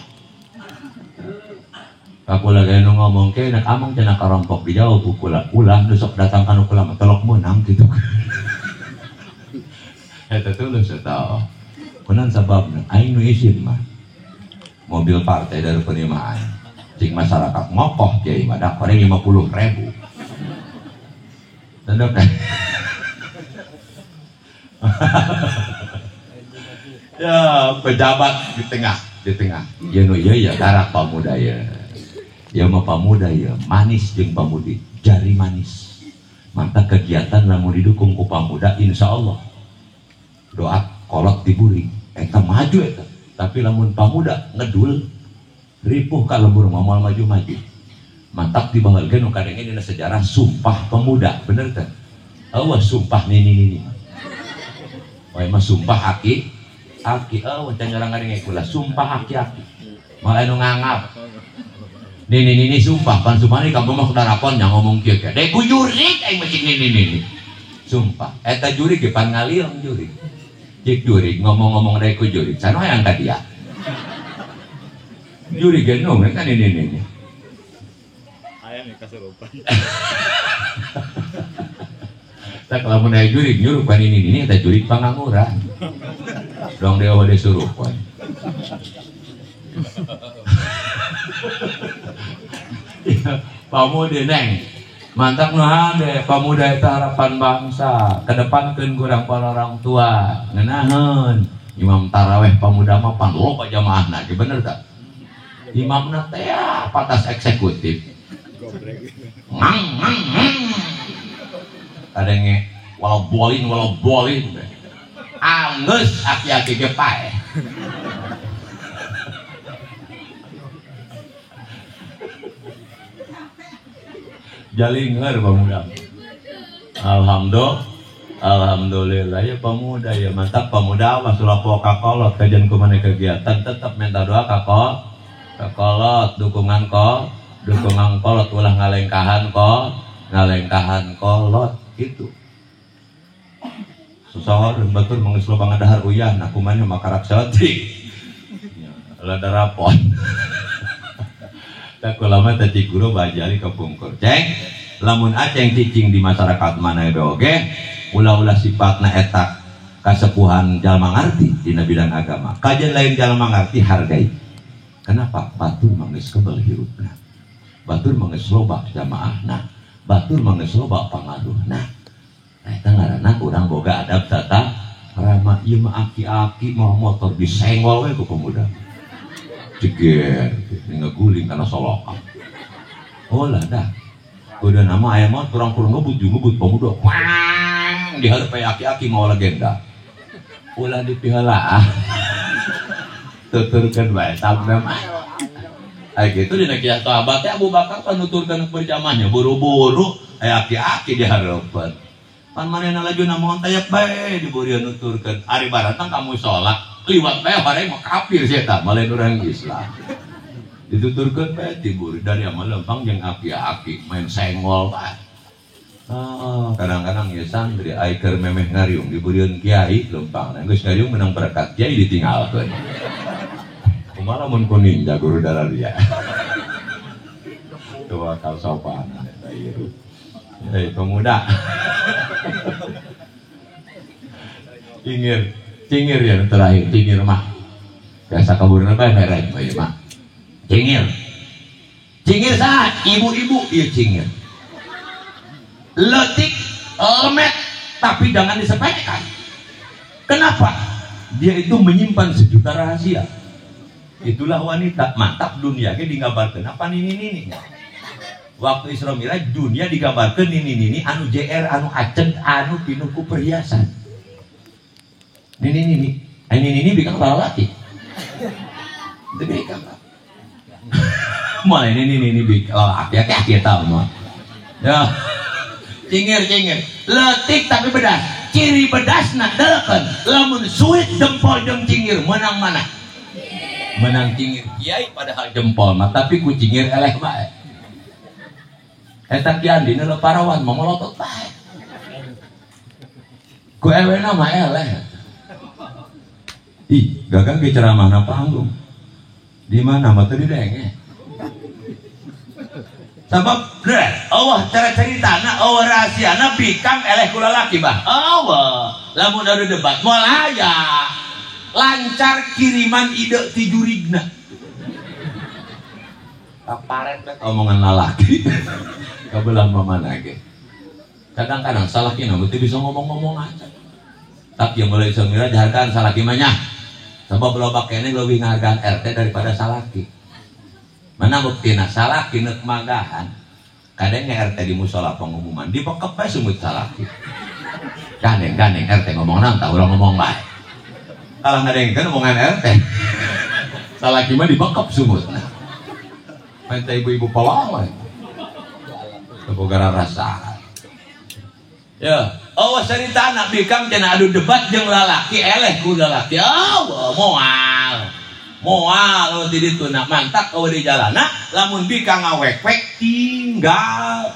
Kakula ge nu ngomong ke nek amang cenah karompok di jauh ku kula ulah nu sok datang ka nu kula mah tolok meunang kitu. Eta tulus eta. Kunaon sababna aing nu isin mah. Mobil partai dari penerimaan. Cik masyarakat ngokoh kiai mah dak paling 50.000. Tandok kan? Ya pejabat di tengah. Ya nu ieu ya darak pamuda ya. Ya mah pamuda ya manis jeung pamudi, jari manis. Mantap kegiatan lamun didukung ku pamuda insyaallah. Doa Kolot diburi eta maju eta. Tapi lamun pamuda ngedul ripuh ka lembur moal maju-maju. Mantap dibaheulkeun nu kadenge dina sejarah sumpah pemuda, bener teh? Eueuh sumpah nini-nini. Wae mah sumpah aki aki eueuh can urang ngadenge kula sumpah aki-aki. Malah anu ngangap. Nini-nini sumpah pan sumpah di kampung mah kudarapon nya ngomong kieu ge. Dek ku jurig aing mah cik nini-nini. Sumpah eta jurig ge pan ngaliung jurig. Cik jurig ngomong-ngomong dek ku jurig can hayang ka dia. Jurig ge nu kan nini-nini. Aya nih kasurupan. Tak lamun aya jurig nyurup kan nini-nini eta jurig pangangguran. Dong dewa disurupan. Pamuda neng mantap nu hade pamuda eta harapan bangsa kedepankeun kurang para orang tua ngeunaheun imam taraweh pamuda mah pan loba jamaahna ge bener tah imamna teh patas eksekutif ngang ngang ngang kadenge walau bolin anggeus aki-aki ge paeh. Jalinger pemuda. Alhamdulillah ya pemuda ya mantap pemuda mah sulapo kakolot kajian kumane kegiatan tetap minta doa kakolot dukungan kol dukungan kolot ulah ngalengkahan kol ngalengkahan kolot gitu. Susahor batur manggeus loba ngadahar uyah nah kumanya makarak saeutik. Ya darapon. Tak lama tadi guru bajari kepungkur. Ceng, lamun aceng cicing di masyarakat mana oge, ulah-ulah sifatna eta kasepuhan jalma ngarti dina bidang agama. Kajian lain jalma ngarti hargai. Kenapa? Batur mah geus kebel hirupna. Batur mah geus loba jamaahna. Batur mah geus loba pangaruhna. Nah eta ngaranna urang boga adab tata krama ieu mah aki-aki mawa motor disenggol we ku pemuda. Ceger, ngeguling karena solokan. Oh lah dah. Udah nama ayam mah kurang-kurang ngebut juga ngebut pemuda. Wang, diharap aki-aki mau legenda. Ulah dipihala. Tuturkeun bae sabda mah. Ai kitu dina kisah sahabat teh Abu Bakar pan nuturkeun berjamaahnya buru-buru aya aki-aki dihareupeun. Pan manehna lajuna moal tayap bae diburian nuturkeun. Ari baratang ka musala. Liwat bae bareng mah kafir sia eta malain urang Islam. Dituturkeun bae tibur dari mah lempang jeung aki-aki main senggol bae. Oh, kadang-kadang ya santri ai keur memeh ngariung diburian kiai lempang. Geus ngariung menang berkat kiai ditinggalkeun. Kumaha lamun ku ninja guru dararia. Tuh akal sopan eta ieu. Hei pemuda. Cingir. Cingir ya terakhir, cingir mah. Biasa kaburna bae merek bae mah. Cingir. Cingir saha? Ibu-ibu ieu cingir. Leutik, lemet, tapi jangan disepelekan. Kenapa? Dia itu menyimpan sejuta rahasia. Itulah wanita, mantap dunia ge digambarkeun apa nini-nini. Waktu Isra Mi'raj dunia digambarkeun nini-nini anu JR, anu aceng, anu pinuh ku perhiasan. Nini nini nini bikang lalaki. Itu bikang. Mulai nini nini bikang lalaki, aki tahu mah. Ya, cingir cingir, letik tapi bedas. Ciri bedas nak delekan. Lamun suit jempol jeung cingir menang mana? Menang cingir. Kiai padahal jempol mah, tapi ku cingir eleh bae. Eta kian dina parawan mah molotot bae. Ku ewena mah eleh. Ih, gagang ke ceramah na panggung. Di mana mah teu didenge. Sabab deh, Allah cara ceritana, Allah rahasiana bikang eleh ku lalaki bah. Allah, lamun ada debat moal aya. Lancar kiriman ide ti jurigna. Kaparet bae omongan lalaki. Kabelah mamana ge. Kadang-kadang salakina mah teu bisa ngomong-ngomong aja. Tapi yang mulai Isra Mi'raj dihargaan salaki mah nya. Sebab loba keneh leuwih ngahargaan RT daripada salaki. Mana buktina salaki neuk magahan. Kadang RT di musola pengumuman dibekep bae sumut salaki. Gandeng-gandeng RT ngomong naon tah urang ngomong bae. Kalah ngadengkeun omongan RT. Salaki mah dibekep sumutna. Minta ibu-ibu pawang we. Teu boga rasa. Ya, oh cerita anak bikang cenah adu debat jeung lalaki eleh ku lalaki. Oh, moal. Moal di ditu na mantak eueuh di jalana lamun bikang ngawek-wek tinggalkeun.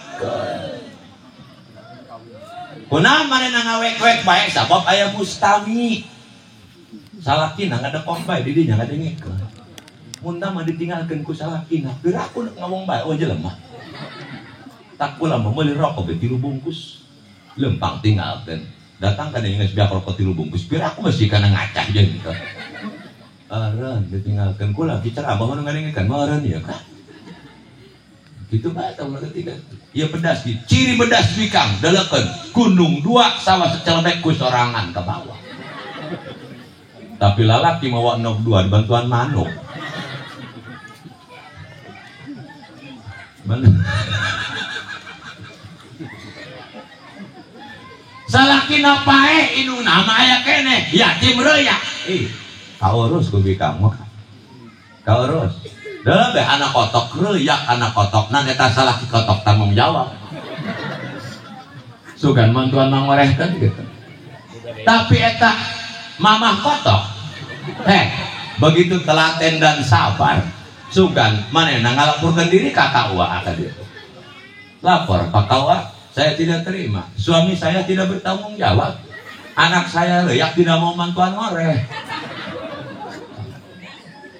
Kunaon manehna ngawek-wek bae sabab aya mustami. Salakina ngadekong bae di dinya ngadengekeun. Mun mah ditinggalkeun ku salakina, piraku ngomong bae oh jelema. Tak kula mah meuli rokok be 3 bungkus. Lempang tinggalkeun. Datang ka dinya geus beak rokok 3 bungkus, piraku mesti kana ngacah jeung teh. Eureun ditinggalkeun kula bicara bahwa nu ngadengekeun mah eureun ieu kah. Kitu bae tah ulah ketiga. Ieu pedas di ciri pedas bikang delekeun gunung 2 sawah secelebek ku sorangan ke bawah. Tapi lalaki mawa endog 2 dibantuan manuk. Bener. Salakina paeh indungna mah aya keneh yatim reuyak. Ih, kaurus ku bikang mah. Kaurus. Deuleu beh anak kotok reuyak anak kotok nan eta salaki kotok tanggung jawab. Sugan mantuan mangorehkeun gitu. Tapi eta mamah kotok. Heh, begitu telaten dan sabar, sugan manehna ngalaporkeun diri ka KUA ka dieu. Lapor ka KUA, saya tidak terima. Suami saya tidak bertanggung jawab. Anak saya leyak tidak mau mantuan ngoreh.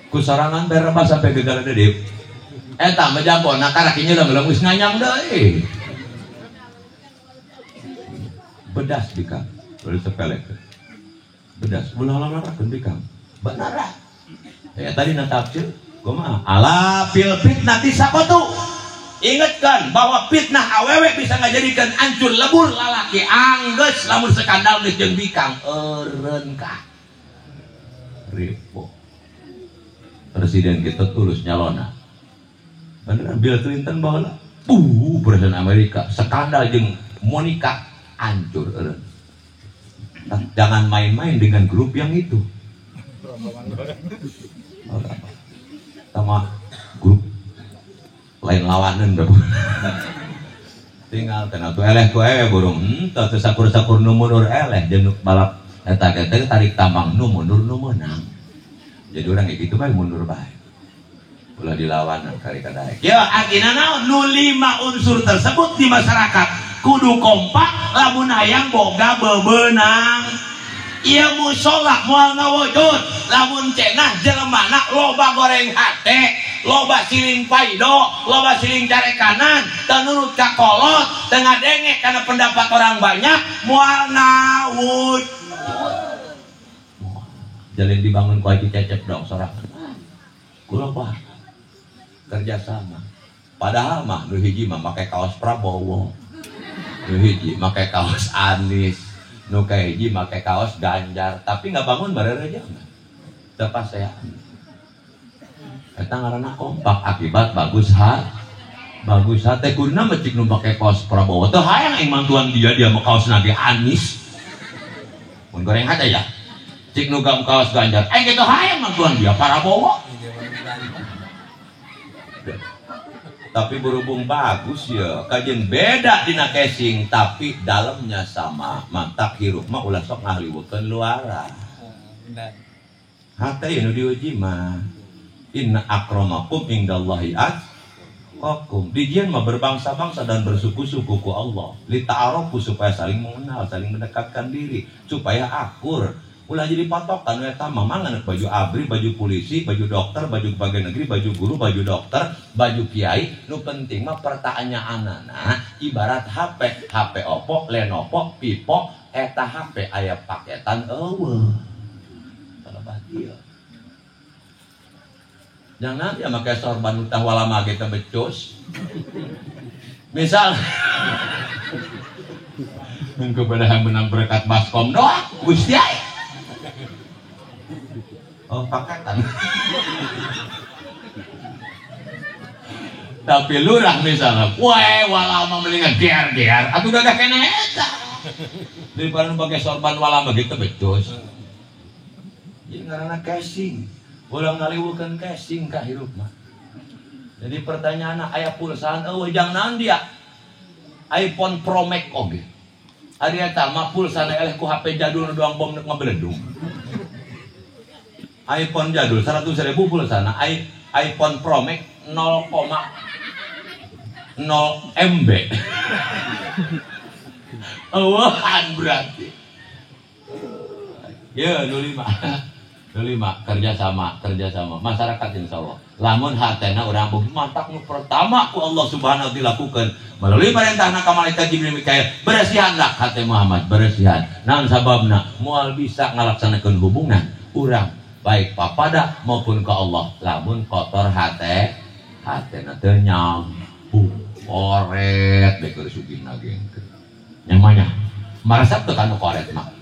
Kusorangan berebas sampai gegara deui. Eta mah jagona karaki nyeuleng-leung geus nganyang deui. Bedas bikang, boleh sepelek. Bedas, ulah lalakeun bikang. Benar. Ya tadi na tafsir kumaha? Ala fil fitnati saqatu. Ingatkan bahwa fitnah awewe bisa ngajadikeun hancur lebur lalaki anggeus lamun skandal geus jeung bikang eureun ka. Ripo. Presiden kita tulus nyalona. Beneran Bill Clinton baheula. Presiden Amerika skandal jeung Monica hancur eureun. Jangan main-main dengan grup yang itu. Sama grup lain lawanan berapa. Tinggal kena tuh eleh ku ewe burung. Teu sakur-sakur nu mundur eleh jeung balap eta teh tarik tambang nu mundur nu meunang. Jadi orang kayak gitu bae mundur bae. Ulah dilawanan kari kadaek. Ya artina naon nu 5 unsur tersebut di masyarakat kudu kompak lamun hayang boga bebenang. Ieu mushola moal ngawujud lamun cenah jelemana loba goreng hate, loba siling paido, loba siling carekanan, teu nurut ka kolot, teu ngadenge kana pendapat orang banyak, moal ngawujud. Jalan dibangun ku Haji Cecep dong sorangan. Kula apa? Kerjasama. Padahal mah nu hiji mah make kaos Prabowo. Nu hiji make kaos Anies. Nu kahiji make kaos Ganjar, tapi nggak bangun bareureujeuh. Teu pasean. Eta ngaranna kompak akibat bagus hat. Bagus hate kuduna mah cik nu make kaos Prabowo teu hayang aing mantuan dia, dia mah kaosna ge Anies. Mun goreng hate ya. Cik nu gam kaos Ganjar, aing ge teu hayang mantuan dia Prabowo. Tapi berhubung bagus ya, kajian beda dina casing tapi dalamnya sama. Mantak hirup mah ulah sok ngahliweukeun luaran. Hate nu diuji mah. Inna akramakum indallahi atqakum. Dijian mah berbangsa-bangsa dan bersuku-suku ku Allah. Lita'arafu supaya saling mengenal, saling mendekatkan diri, supaya akur. Ulah jadi patokan we eta mah mangan baju abri, baju polisi, baju dokter, baju pegawai negeri, baju guru, baju dokter, baju kiai. Nu penting mah pertanyaanana ibarat HP, HP Oppo, Lenovo, Vivo, eta HP aya paketan eueuh. Talebah ieu. Jangan ya make sorban utah walama kita becus. Misal kepada yang menang berkat baskom doa Gusti ai. Oh paketan. Tapi lurah misalnya, wah walama mendingan gear-gear atau udah kena eta. Daripada pakai sorban walama gitu becus. Jadi ngaranna casing. Ulah ngaliweukeun casing ka hirup mah. Jadi pertanyaanna aya pulsaan eueuh jang naon dia? iPhone Pro Max oge. Ari eta mah pulsana eleh ku HP jadul nu doang bom ngabeledung. iPhone jadul 100.000 pulsana, iPhone Pro Max 0,0 MB. Eueuhan berarti. Ya 25. 25 kerjasama masyarakat insyaallah. Lamun hatena urang beuki mantak nu pertama ku Allah Subhanahu wa taala dilakukeun melalui perintahna ka malaikat Jibril Mikail, beresihanlah hate Muhammad, beresihan. Naon sababna moal bisa ngalaksanakeun hubungan urang baik papada maupun ke Allah lamun kotor hate hatena teu nyambung koret bae keur sugihna gengkeun. Nyamanya maresep teu kanu koret mah.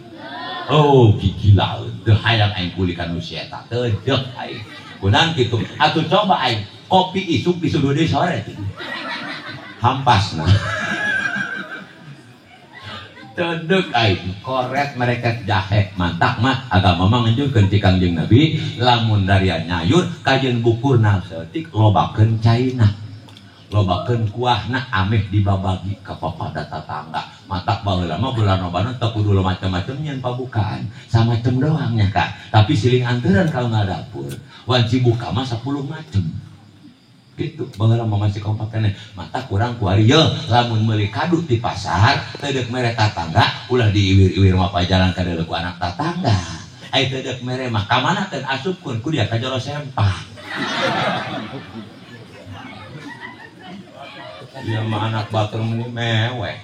Oh gila teu hayang aing kuli kanu si eta teu deuk aing. Kunaon kitu? Atuh coba aing kopi isuk disuduh deui sore teh. Hampasna. Teu deuk aing koret mereka jahe mantak mah agama mah nganjurkeun ti Kangjeng Nabi lamun daria nyayur kajeun bukurna saeutik lobakeun caina. Lobakeun kuahna ameh dibabagi ka papada tatangga. Matak baheula mah bulan Ramadan teu kudu macam-macam nyeun pabukaan, samacem doang nya Kak. Tapi siling anteuran ka dapur. Wanci buka mah 10 macem. Gitu baheula mah masih kompak keneh. Matak kurang kuari ye lamun meuli kadu di pasar teu deuk mere tatangga ulah diiwir-iwir mah pajalan ka deuleu ku anak tatangga. Ai teu deuk mere mah ka mana teu asupkeun ku dia ka jero sempak. Dia mah anak batur meni mewek.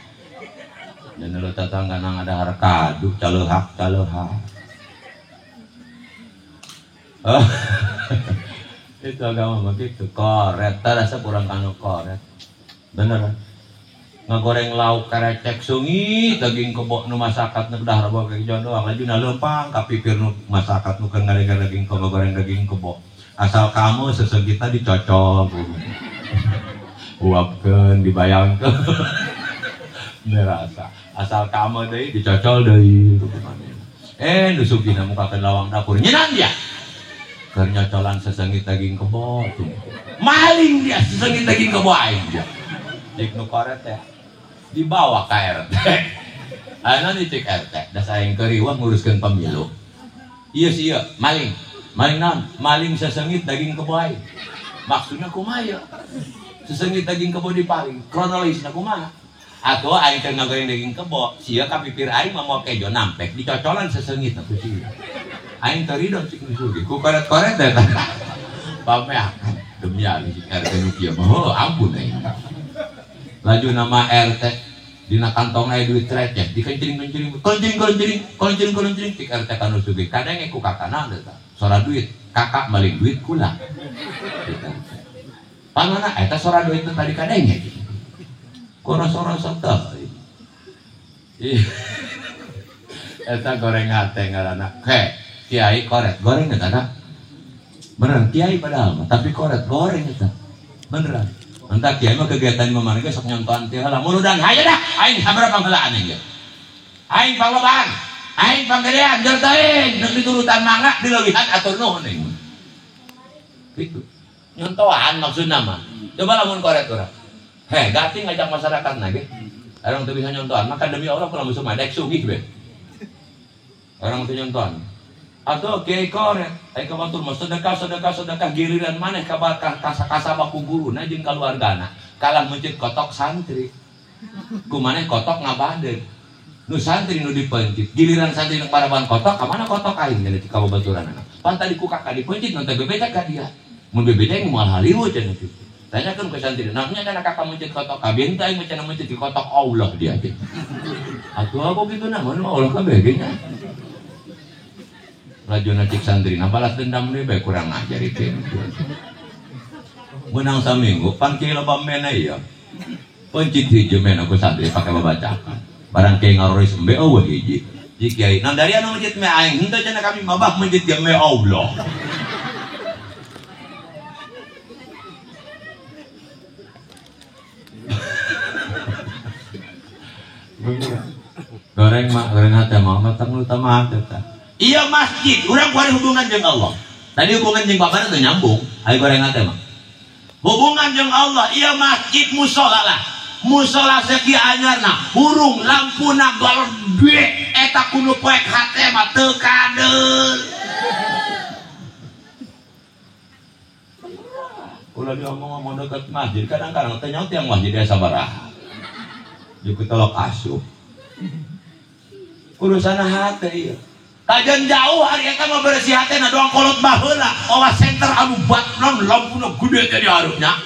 Dan lu tetangga nang ada harkadu calehak calehak. Oh. Itu agama begitu koret, rasa kurang kanu koret. Bener. Ngagoreng lauk karecek sungi daging kebo nu masakat nu dahar bawa ke doang lajuna leumpang ka pipir nu masakat nu keur ngarenggang daging kebo goreng daging kebo. Asal kamu sesegita dicocol. Uapkeun dibayangkeun. Nerasa. Asal kamu deui dicocol deui nu sugihna mukakeun lawang dapur nyeunang dia. Keur nyocolan sesengit daging kebo tuh. Maling dia sesengit daging kebo aing dia. Cik nu koret teh dibawa ka RT. Ayeuna dicik RT, da saing keur riweuh nguruskeun pemilu. Ieu si ieu maling. Maling naon? Maling sesengit daging kebo aing. Maksudna kumaha ieu? Sesengit daging kebo dipaling, kronologisna kumaha? Atau aing teh ngagoreng daging kebo, sia ka pipir aing mah moal kejo nampek dicocolan sesengit ku sia. Aing teu ridho cik nu sugih, ku koret-koret teh. Pameakan demi Allah cik RT nu kieu mah, heuh ampun aing. Laju nama RT dina kantong aya duit receh, dikencring-kencring, kencring-kencring, kencring-kencring cik RT ka nu sugih. Kadang ku kakana teh sora duit, kakak maling duit kula. Pangana eta sora duit teh tadi kadenge. Koros-koros teh. Eta goreng hate ngaranna. He, kiai koret goreng eta da. Beneran kiai padahal mah, tapi koret goreng eta. Beneran. Entah kiai mah kegiatan mah ge sok nyontohan teh heula. Muludan hayu dah, aing sabaraha panghelaan aing ge. Aing panglobaan, aing panggedean jeur teuing, deuk diturutan mangga dileuwihan atur nuhun aing. Gitu. Nyontohan maksudna mah. Coba lamun koret urang. Heh, gati ngajak masyarakat nage. Orang teu bisa nyontohan, maka demi Allah kalau musuh mah daek sugih be. Orang teu nyontohan. Atau kiai koret, ai ka batur mah sedekah sedekah sedekah giliran maneh ka kasaba ku guruna jeung kaluargana. Kalah meuncit kotok santri. Ku maneh kotok ngabadeun. Nu santri nu dipencit, giliran santri nu paraban kotok, ka mana kotok aing cenah ka babaturanana. Pan tadi ku kakak dipencit nu teh bebeja ka dia. Mun bebeja moal halieu cenah kitu. Tanyakan ke santri, namanya kan kakak mencit kotok kabeh teh aing cenah mencit di kotok Allah dia teh. Atuh aku kitu nah mun Allah kabeh ge nya. Lajuna cik santri, nah balas dendam deui bae kurang ajar itu. Menang saminggu pan kieu loba mena ieu. Pencit hiji mena ku santri pake babacakan. Barang kieu ngaroris embe eueuh hiji. Cik kiai, nah dari anu mencit me aing, henteu cenah kami mabah mencit ge me Allah. Goreng mah goreng hate mah matang utama hate tah. Iya masjid, urang kuari hubungan jeung Allah. Tadi hubungan jeung bapana teu nyambung, ayo gorengan teh mah. Hubungan jeung Allah, iya masjid musola lah. Musola sekieu anyarna, hurung lampuna gede eta kudu poek hate mah teu kadeul. Ulah diomong-omong deket masjid, kadang-kadang teh nyaut yang masjid aya sabaraha. Jeung telok asup. Urusan hate ieu. Kajian jauh hari eta mah bersih hatena doang kolot baheula, awas center anu batnon lampuna gede teh di hareupnya.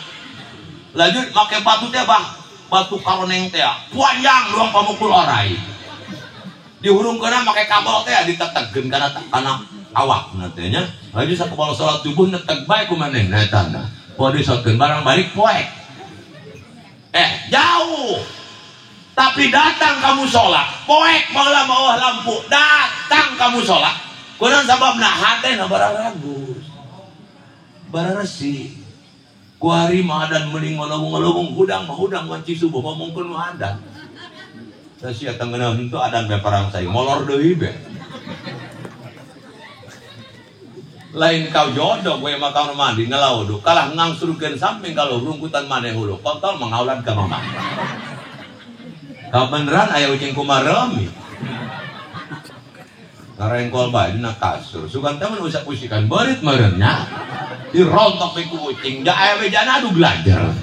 Lanjut make batu teh bah, batu karoneng teh panjang doang pamukul orai. Dihurungkeunna make kabel teh ditetegkeun kana kana awakna teh nya. Lanjut sakebal salat subuh neteg bae ku manehna eta na. Poe disotkeun barang balik poek. Jauh. Tapi datang kamu sholat, poek baheula mawa lampu, datang kamu sholat. Kunaon sababna hatena bararagus. Bararesi. Kuari mah adan meuling ngalewung-ngalewung hudang mah hudang wanci subuh ngomongkeun nu adan. Da sia teh ngeunah henteu adan be parang sai molor deui be. Lain kau jodoh gue mah kamar mandi ngalaudu kalah ngangsurkeun samping kalau rungkutan maneh hulu kontol mangaulan ka mama. Kabeneran aya ucing kumaremi. Ngarengkol bae dina kasur. Sugan teh mun usap-usikan beurit meureun nya. Dirontok we ku ucing, da aya bejana adu glader.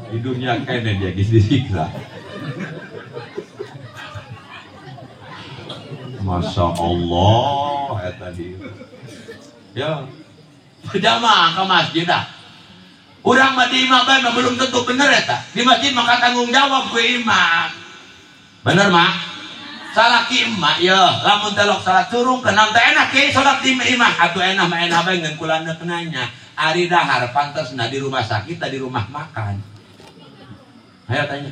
Di dunia kene dia geus disiksa. Masya Allah eta dieu. Ya. Jamaah ke masjid dah. Urang mah di imah bae mah belum tentu bener eta. Di masjid maka tanggung jawab ku imam. Bener mah? Salah ki emak ya, lamun telok salat surung kenang teh enak ki salat di imah atuh enak mah enak bae ngan kula neuk nanya. Ari dahar pantasna di rumah sakit di rumah makan. Ayo tanya.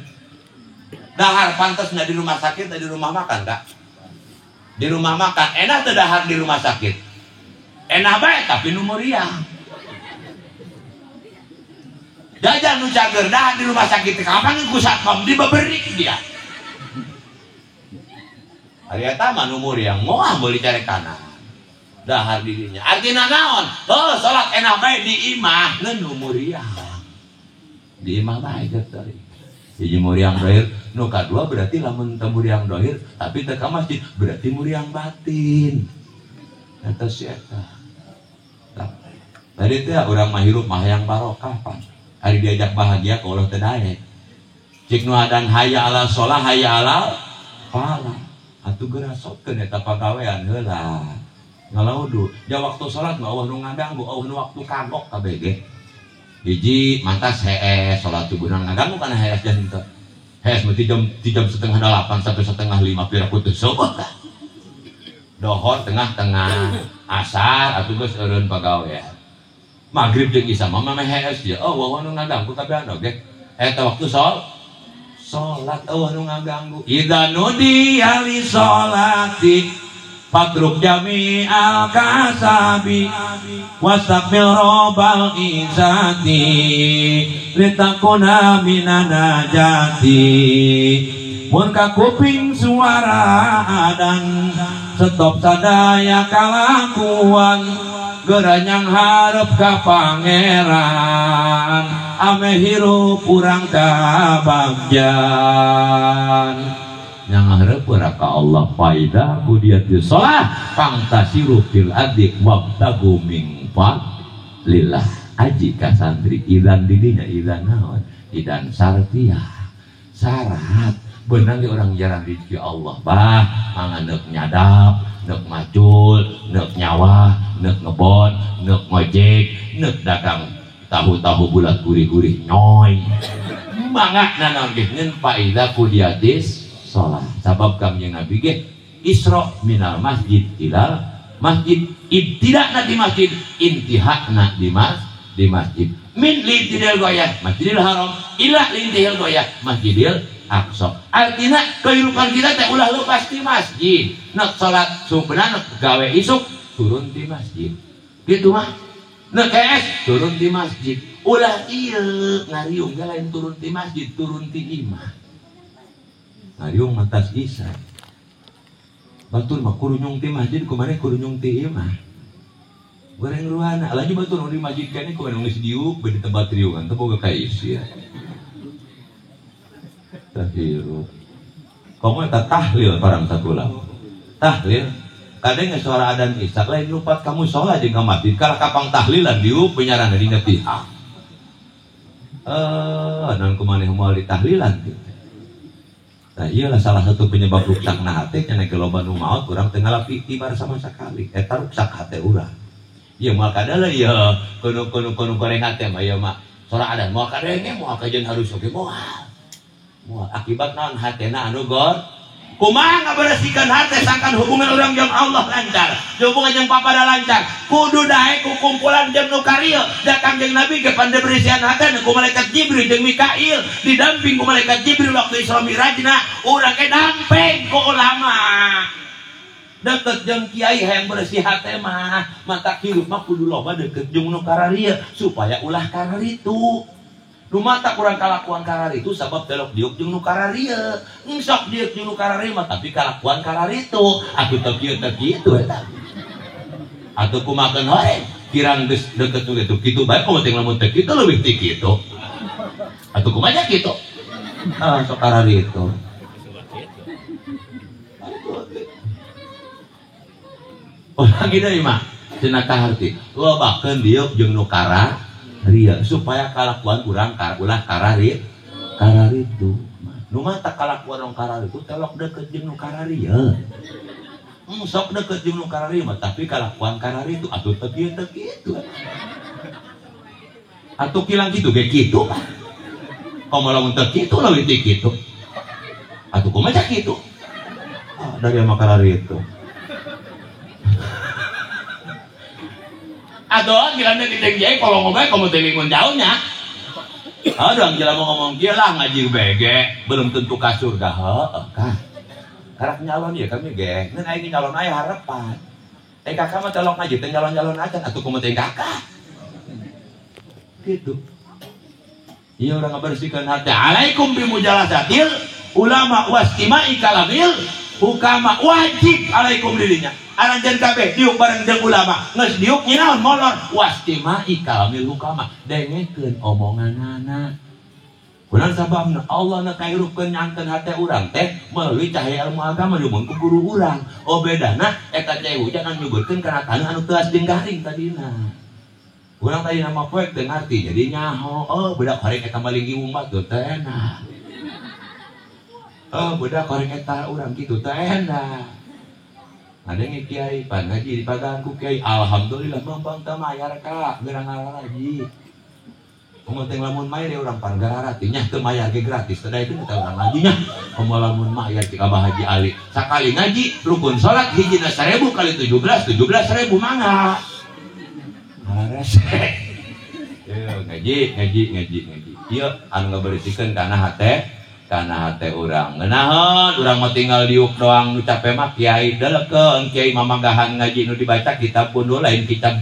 Dahar pantasna di rumah sakit di rumah makan kak? Di rumah makan enak teu dahar di rumah sakit? Enak bae tapi nu meriah. Jajan nu cager dahar di rumah sakit kapan ku satpam dibeberik dia. Ari eta mah nu muriang moal meuli carekanan. Dahar dirinya. Artina naon? Oh, salat enak bae di imah ngan nu muriang. Di imah bae teh. Hiji muriang dohir, nu kadua berarti lamun teu muriang dohir tapi teu ka masjid berarti muriang batin. Eta si eta. Tadi teh urang mah hirup mah hayang barokah pan. Ari diajak bahagia ka Allah teu daek. Cik nu adan hayya ala shalah hayya ala falah. Atuh geura sotkeun eta pagawean heula. Ngalaudu, ja waktu salat mah eueuh nu ngaganggu, eueuh nu waktu kagok kabeh ge. Hiji mantas hees salat subuh ngaganggu kana hees jan henteu. Hees mah ti jam 7:30 sampai 4:30 pira putus subuh tah. Dohor tengah-tengah, asar atuh geus eureun pagawean. Maghrib jeung isya mah meh hees dia. Oh, eueuh nu ngaganggu kabehan oge. Eta waktu salat eueuh nu ngaganggu. Idza nudiya li sholati fatruk jami'al kasabi wastaqbil rabbal izzati litakuna minan najati. Mun ka kuping suara adan stop sadaya kalakuan geranyang hareup ka pangeran ame hirup urang kabagjan. Yang hareup urang ka Allah faida kudiatis shalah pangtasiru fil ardi wabtagu min fadlillah. Aji ka santri idan didinya idan naon idan sartiah syarat beunang di orang jarang rezeki Allah bah mangga neuk nyadap neuk macul neuk nyawa neuk ngebon neuk ngojek neuk dagang tahu-tahu bulat gurih-gurih nyoy mangga nanaon ge ngeun faida kudiatis shalah. Sabab kangjeng Nabi ge Isra minal masjid ilal masjid, ibtida'na di masjid, intiha'na di masjid. Min lintihil goyah Masjidil Haram ila lintihil goyah Masjidil Aqsa. Artinya kehidupan kita teh ulah lepas di masjid. Nek salat subuhna nek gawe isuk turun di masjid. Gitu mah. Nek hees turun di masjid. Ulah ieu ngariung ge lain turun di masjid, turun di imah. Ngariung matas isya. Batur mah kurunyung ti masjid kumaneh kurunyung ti imah. Goreng ruana laju batur di masjid kene kumaneh geus diuk beuh di tempat riungan teu boga kaisi. Tah hirup. Komo eta tahlil parang sakulam. Tahlil kadang suara adan isya lain lupat kamu sholat jeung ka masjid kalah kapang tahlilan diuk penyaran dina pihak. Non kumaneh moal ditahlilan gitu. Nah, iyalah salah satu penyebab ruksakna hate cenah ge loba nu maot urang teu ngalap iktibar sama sekali. Eta ruksak hate urang. Ieu moal kadala ieu kudu goreng hate mah ieu mah sora adan moal kadenge moal kajeun harus oge moal. Moal akibat naon hatena anu gor. Kumaha ngaberesikeun hate sangkan hubungan urang jeung Allah lancar, hubungan jeung papada lancar. Kudu daek ku kumpulan jeung nu karieu, da Kangjeng Nabi ge pandebersihan hate ku malaikat Jibril jeung Mikail, didamping ku malaikat Jibril waktu Isra Mi'rajna, urang ge damping ku ulama. Deket jeung kiai hayang bersih hate mah, mata hirup mah kudu loba deket jeung nu kararieu supaya ulah kararitu. Nu mata kurang kalakuan kararitu sabab telok diuk jeung nu kararieu. Sok diuk jeung nu kararieu mah tapi kalakuan kararitu. Atuh teu kieu teu kitu eta. Atuh kumakeun wae kirang geus deket nu kitu kitu bae komo teh lamun teu kitu leuwih ti kitu. Atuh kumaha kitu? Ah sok kararitu. Urang ieu mah cenah kaharti. Lobakeun diuk jeung nu kararieu supaya kalakuan urang ulah kararitu. Nu mata kalakuan urang kararitu telok deket jeung nu kararieu. Sok deket jeung nu kararieu mah tapi kalakuan kararitu atuh teu kieu teu kitu. Atuh kilang kitu ge kitu. Komo lamun teu kitu leuwih ti kitu. Atuh kumaha kitu? Ah dari mah kararitu. Aduh, gila nih kita kiai kalau ngomong kamu telingun jauhnya. Aduh, gila mau ngomong kiai lah ngaji BG, belum tentu ka surga. Heeh, kah. Karak nyalon ya kami ge. Ngan aing nyalon aya harapan. Kakak mah tolong ngaji teh nyalon-nyalon acan atuh kumaha teh kakak. Gitu. Iya orang ngabersihkeun hati. Alaikum bimujalasatil ulama wastima'i kalamil hukama wajib alaikum dirinya. Aranjeun kabeh diuk bareng jeung ulama. Geus diuk nyinaon molor wastima'i kalamil hukama. Dengekeun omonganana. Kunaon sababna Allah na kahirupkeun nyanten hate urang teh melalui cahaya ilmu agama diumum ku guru urang. Oh bedana eta cai hujan anu nyuburkeun kana taneuh anu teuas jeung garing tadina. Urang tadi nama poek teu ngarti jadi nyaho. Oh budak horeng eta maling iung batur teh enak. Oh budak horeng eta urang kitu teh enak. Ada yang kiai pan ngaji di pagang ku kiai alhamdulillah bang teu mayar ka geura ngararaji. Komo teh lamun mayar ya urang pan gararati nya teu mayar ge gratis teh da itu teh urang ngaji nya. Komo lamun mayar ti Abah Haji Ali sakali ngaji rukun salat hijina 1000 kali 17 17.000 mangga. Harese. Yo ngaji ngaji ngaji ngaji. Ieu anu ngaberesikeun kana hate karena hate urang ngeunaheun urang mah tinggal diuk doang nu cape mah kiai delekeun kiai mamagahan ngaji nu dibaca kitab gundul lain kitab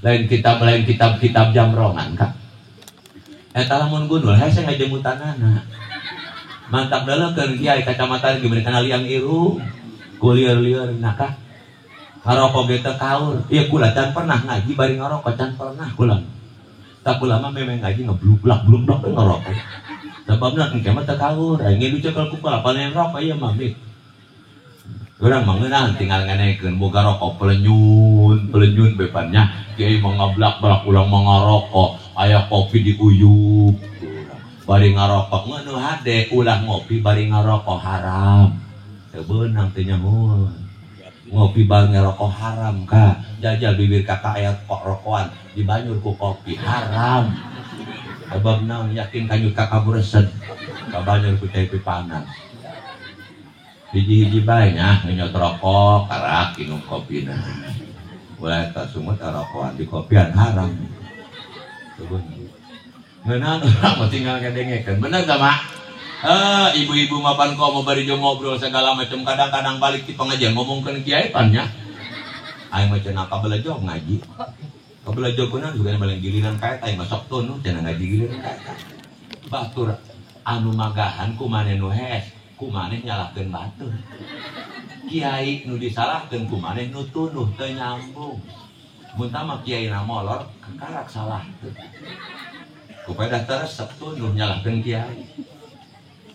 lain kitab lain kitab kitab jamrongan ka eta lamun gundul hese ngajemutanana mantap delekeun kiai kacamata ge kana liang irung kulieur-lieur nah ka ngarokok ge teu kaur ieu kula can pernah ngaji bari ngarokok can pernah kula tak kula mah memang ngaji ngeblublak-blublak ngarokok. Sebabna engke mah teu kaur, aing ge dicekel ku panen rokok ieu mah mik. Urang mah ngeunaheun tinggal nganekeun boga rokok pelenyun, pelenyun bepannya kiai mah ngablak-blak urang mah ngarokok, aya kopi diuyup. Bari ngarokok ngeunuh hade ulah ngopi bari ngarokok haram. Teu beunang teu nyamun. Ngopi bari ngarokok haram ka. Jajal bibir kakak aya kok rokokan dibanyur ku kopi haram. Sebab naon yakin kanyut kakak buresed kabanyur ku cai panas. Hiji-hiji bae nya ngenyot rokok karak minum kopina. Ulah eta sungut rokokan di kopian haram. Ngeunaan urang mah tinggal ngadengekeun. Bener teh mak? Ibu-ibu mapan komo bari jeung ngobrol segala macam kadang-kadang balik di pengajian ngomongkeun kiai pan nya. Aing mah cenah kabelejog ngaji. Kabelejog kunaon juga paling giliran ka eta aing mah sok tunu cenah ngaji giliran ka eta. Batur anu magahan ku maneh nu hees, ku maneh nyalahkeun batur. Kiai nu disalahkeun ku maneh nu tunduh teu nyambung. Mun tah mah kiai na molor kakarak salah teu. Kupedah teresep tunduh nyalahkeun kiai.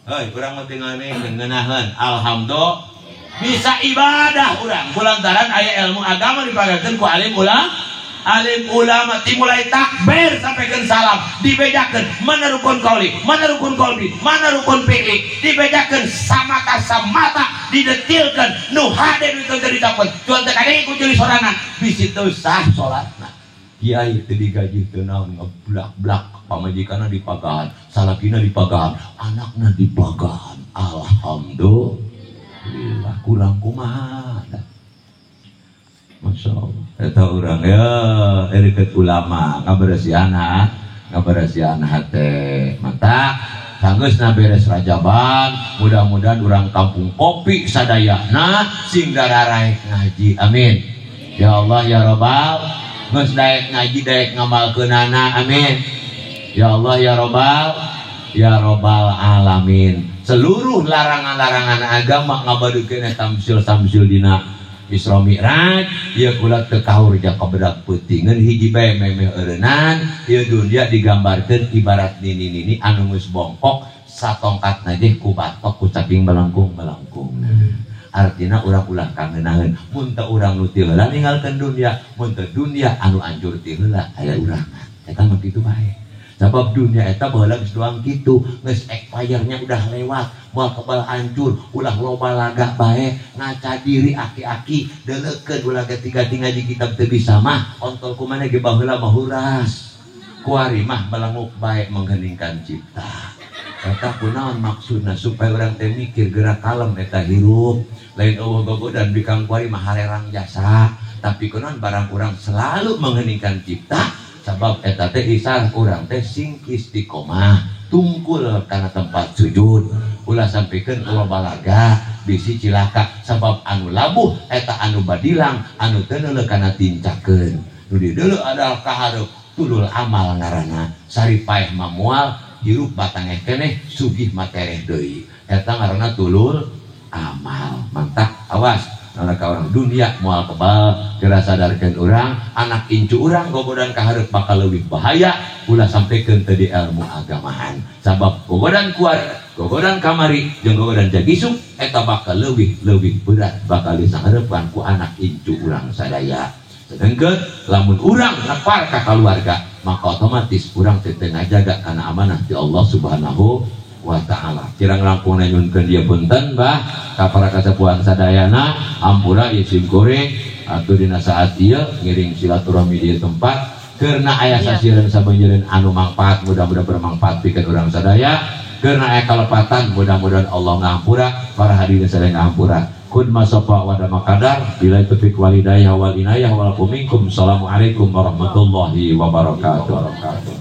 Heuy, urang mah tinggal ngeunaheun. Alhamdulillah bisa ibadah urang kulantaran aya ilmu agama dipagakeun ku alim ulama. Alim ulama timulai takbir sampaikan salam dibedakan mana rukun qauli, mana rukun qalbi, mana rukun fi'li, dibedakan samata-samata didetilkan nu hade nu teu ditakeun cuan teh kadenge ku ceuli sorangan bisi teu sah salatna. Kiai teu digaji teu naon ngeblak-blak pamajikanna dipagahan, salakina dipagahan, anakna dipagahan. Alhamdulillah kurang kumaha. Masya Allah. Eta urang ya ereket ulama ngaberesihan hate. Mantap. Sanggeusna beres Rajaban, mudah-mudahan urang kampung kopi sadayana sing dararaek ngaji. Amin. Ya Allah ya Robbal, geus daek ngaji daek ngamalkeunana. Amin. Ya Allah ya Robbal, ya Robbal alamin. Seluruh larangan-larangan agama ngabadukeun tamsil-tamsil dina Isra Mi'raj, ieu kula teu kahur ja kabedak peuting. Ngan hiji bae memeh eureunnan, ieu dunia digambarkeun ibarat nini-nini anu geus bongkok satongkatna ge ku batok ku saking melengkung-melengkungna. Artina urang ulah kangeunaheun, mun teu urang nu ti heula ninggalkeun dunia, mun teu dunia anu anjur ti heula aya urang. Eta mah kitu bae. Sebab dunia eta baheula geus doang kitu, geus expire-nya udah lewat, moal kebal hancur, ulah loba laga bae, ngaca diri aki-aki, deuleukeun ulah gati-gati ngaji kitab teu bisa mah, ontol ku maneh ge baheula mah huras. Kuari mah melenguk bae mengheningkan cipta. Eta kunaon maksudna supaya urang teh mikir gerak kalem eta hirup, lain eueuh gogodan bikang kuari mah harerang jasa, tapi kunaon barang urang selalu mengheningkan cipta. Sebab eta teh isar urang teh sing istiqomah tungkul kana tempat sujud ulah sampikeun ulah balaga bisi cilaka sebab anu labuh eta anu badilang anu teu neuleuh kana tincakeun nu dideuleu adalah kahareup tulul amal ngaranna sari paeh mah moal hirup batangeh keneh sugih matereh deui eta ngaranna tulul amal. Mantap, awas anak orang dunia moal kebal geura sadarkeun urang anak incu urang gogodan ka hareup bakal leuwih bahaya ulah sampikeun teu di ilmu agamaan sabab gogodan kuar gogodan kamari jeung gogodan jagisuk eta bakal leuwih berat bakal disahareupan ku anak incu urang sadaya. Sedangkeun lamun urang nepar ka kaluarga maka otomatis urang teh teu ngajaga kana amanah ti Allah Subhanahu wa ta'ala. Kirang langkung nyunkeun dia punten bah ka para kasepuhan sadayana ampura ieu sim kuring atuh dina saat ieu ngiring silaturahmi di tempat keurna aya sasieureun sabeunjeureun anu mangfaat mudah-mudahan bermanfaat pikeun urang sadaya keurna aya kalepatan mudah-mudahan Allah ngahampura para hadirin sadaya ngahampura kun masofa wa damakadar bila taufik wal hidayah wal inayah wal minkum. Assalamualaikum warahmatullahi wabarakatuh.